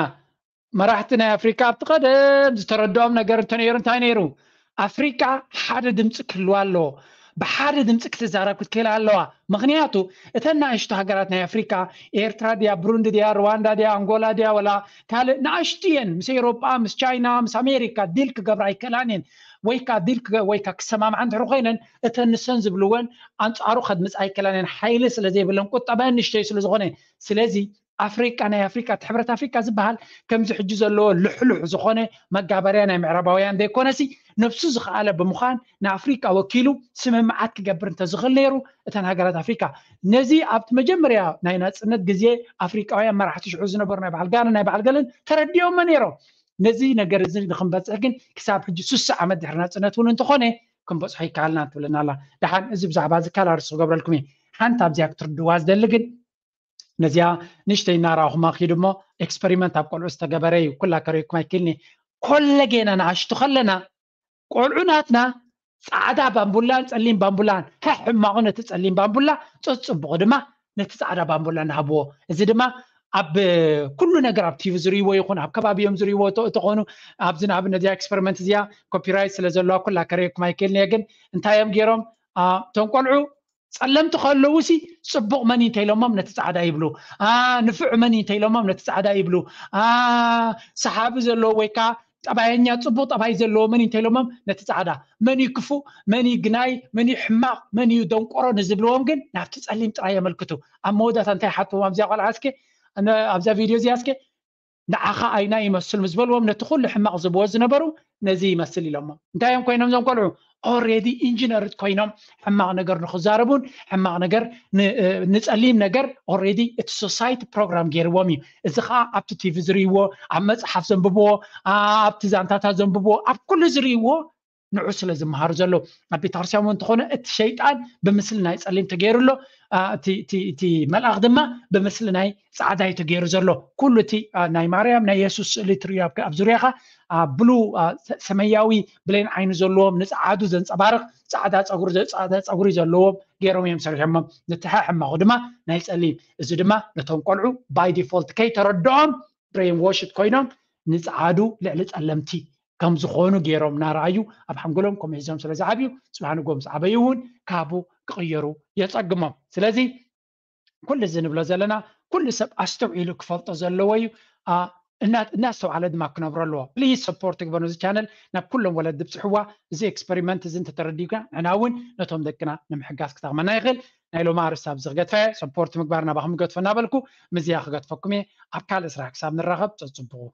መራሕቲ ናይ ኣፍሪካ ኣብቲ ቀደም ዝተረድኦም ነገር እንተነይሩ እንታይ ነይሩ? ኣፍሪካ ሓደ ድምፂ ክህልዋ ኣለዎ። ብሓደ ድምፂ ክትዛረብ ክትክእል ኣለዋ። ምክንያቱ እተን ንኣሽቱ ሃገራት ናይ ኣፍሪካ፣ ኤርትራ ድያ፣ ብሩንዲ ድያ፣ ሩዋንዳ ድያ፣ ኣንጎላ ድያ፣ ወላ ካልእ ንኣሽቱ እየን። ምስ ኤውሮጳ፣ ምስ ቻይና፣ ምስ ኣሜሪካ ዲል ክገብራ ኣይክእላን እየን። ወይ ከዓ ዲል ክገ- ወይ ከዓ ክሰማምዓ እንድሕር ኮይነን እተን ንሰን ዝብልወን ኣንፃሩ ከድምፃ ኣይክእላን እየን። ሓይሊ ስለ ዘይብለን ቁጠበአን ንእሽተይ ስለ ዝኾነ። ስለዚ ኣፍሪቃ፣ ናይ ኣፍሪቃ፣ እቲ ሕብረት ኣፍሪቃ ዝበሃል ከምዚ ሕጂ ዘለዎ ልሕሉሕ ዝኾነ መጋበርያ ናይ ምዕራባውያን ዘይኮነሲ፣ ነብሱ ዝኸኣለ ብምዃን ንኣፍሪቃ ወኪሉ ስምምዓት ክገብር እንተዝኽእል ነይሩ፣ እተን ሃገራት ኣፍሪቃ ነዚ ኣብቲ መጀመርያ ናይ ናጽነት ግዜ ኣፍሪቃውያን መራሕቲ ሽዑ ዝነበሩ ናይ በዓል ጋና ናይ በዓል ገለን ተረዲኦሞ ነይሮም። ነዚ ነገር እዚ ንክንበፅሕ ግን ክሳብ ሕጂ ስሳ ዓመት ድሕሪ ናጽነት እውን እንተኾነ ክንበፅሖ ይከኣልና ትብለና ኣላ። ደሓን እዚ ብዛዕባ እዚ ካልእ ኣርእስቲ ክገብረልኩም እየ። ሓንቲ ኣብዚኣ ክትርድዋ ዝደሊ ግን ነዚኣ ንእሽተይ እናረኣኹማ ኪዱ እሞ፣ ኤክስፐሪመንት ኣብ ቆልዑ ዝተገበረ እዩ። ኩላ ከርእየኩም ኣይክእልን እየ። ኮለጌና ንኣሽቱ ከለና ቆልዑ ናትና ፃዕዳ ባምቡላን ፀሊም ባምቡላን፣ ሕማቑ ነቲ ፀሊም ባምቡላ፣ ፀፅቡቑ ድማ ነቲ ፃዕዳ ባምቡላ እናሃብዎ። እዚ ድማ ኣብ ኩሉ ነገር ኣብ ቲቪ ዝርእይዎ ይኹን ኣብ ከባቢኦም ዝርእይዎ እተኾኑ፣ ኣብዚ ንኣብነት እዚኣ ኤክስፐሪመንት እዚኣ ኮፒራይት ስለ ዘለዋ ኩላ ከርእየኩም ኣይክእልን እየ። ግን እንታይ እዮም ገይሮም እቶም ቆልዑ? ፀለምቲ ከለዉ ሲ ፅቡቕ መን እዩ እንተኢሎሞም ነቲ ፃዕዳ ይብሉ። ንፉዕ መን እዩ እንተኢሎሞም ነቲ ፃዕዳ ይብሉ። ሰሓቢ ዘለዎ ወይ ከዓ ጠባየኛ ፅቡቕ ጠባይ ዘለዎ መን እዩ እንተኢሎሞም ነቲ ፃዕዳ። መን እዩ ክፉእ፣ መን እዩ ግናይ፣ መን እዩ ሕማቕ፣ መን እዩ ደንቆሮ ንዝብልዎም ግን ናብቲ ፀሊም ጥራይ የመልክቱ። ኣብ መወዳእታ እንታይ ሓትዎም ኣብዚኣ ቆልዓ እስከ ኣብዛ ቪድዮ እዚኣ እስከ ንዓኻ ኣይና ይመስል ምስ በልዎም ነቲ ኩሉ ሕማቕ ዝብዎ ዝነበሩ ነዚ ይመስል ኢሎሞ። እንታይ እዮም ኮይኖም እዞም ቆልዑ? ኦሬዲ ኢንጂነርት ኮይኖም ሕማቕ ነገር ንክዛረቡን ሕማቕ ነገር ንፀሊም ነገር ኦሬዲ እቲ ሶሳይቲ ፕሮግራም ገይርዎም እዩ። እዚ ከዓ ኣብቲ ቲቪ ዝርእይዎ፣ ኣብ መፅሓፍ ዘንብብዎ፣ ኣብቲ ዛንታታት ዘንብብዎ፣ ኣብ ኩሉ ዝርእይዎ ንዑ ስለ ዝመሃሩ ዘለዉ። ኣብ ቤተክርስትያን እውን እንተኾነ እቲ ሸይጣን ብምስሊ ናይ ፀሊም ተገይሩ ኣሎ፣ እቲ መልኣኽ ድማ ብምስሊ ናይ ፃዕዳ እዩ ተገይሩ ዘሎ። ኩሉ እቲ ናይ ማርያም ናይ የሱስ ስእሊ ትርእዩ ኣብ ዙርያኻ ብሉ ሰማያዊ ብሌን ዓይኒ ዘለዎም ንፀዓዱ ዘንፀባርቕ ፃዕዳ ፀጉሪ ዘለዎም ገይሮም እዮም ሰሪሖሞም። ነቲ ሕማቑ ድማ ናይ ፀሊም። እዚ ድማ ነቶም ቆልዑ ባይ ዲፎልት ከይተረድኦም ብሬን ዎሽድ ኮይኖም ንፀዓዱ ልዕሊ ፀለምቲ ከም ዝኾኑ ገይሮም እናረኣዩ ኣብ ሓንጎሎም ከምኡ ሒዞም ስለ ዝዓብዩ ፅባሕ ንጎም ዝዓበዩ እውን ካብኡ ክቕየሩ የፀግሞም። ስለዚ ኩሉ እዚ ንብሎ ዘለና ኩሉ ሰብ ኣስተውዒሉ ክፈልጦ ዘለዎ እዩ። እናስተውዓለ ድማ ክነብሮ ኣለዎ። ፕሊዝ ሰፖርት ግበሩ እዚ ቻነል ናብ ኩሎም ወለዲ ብፅሕዋ። እዚ ኤክስፐሪመንት እዚ እንተተረዲእካ ንሕና እውን ነቶም ደቅና ንምሕጋዝ ክጠቕመና ይኽእል። ናይ ሎሚ ኣርእስቲ ኣብዚ ክገድፋ እየ። ሰፖርት ምግባር ናባኹም ይገድፎ እናበልኩ ምዝያ ክገድፈኩም እየ። ኣብ ካልእ ስራሕ ክሳብ ንራኸብ ፀፅቡቑ።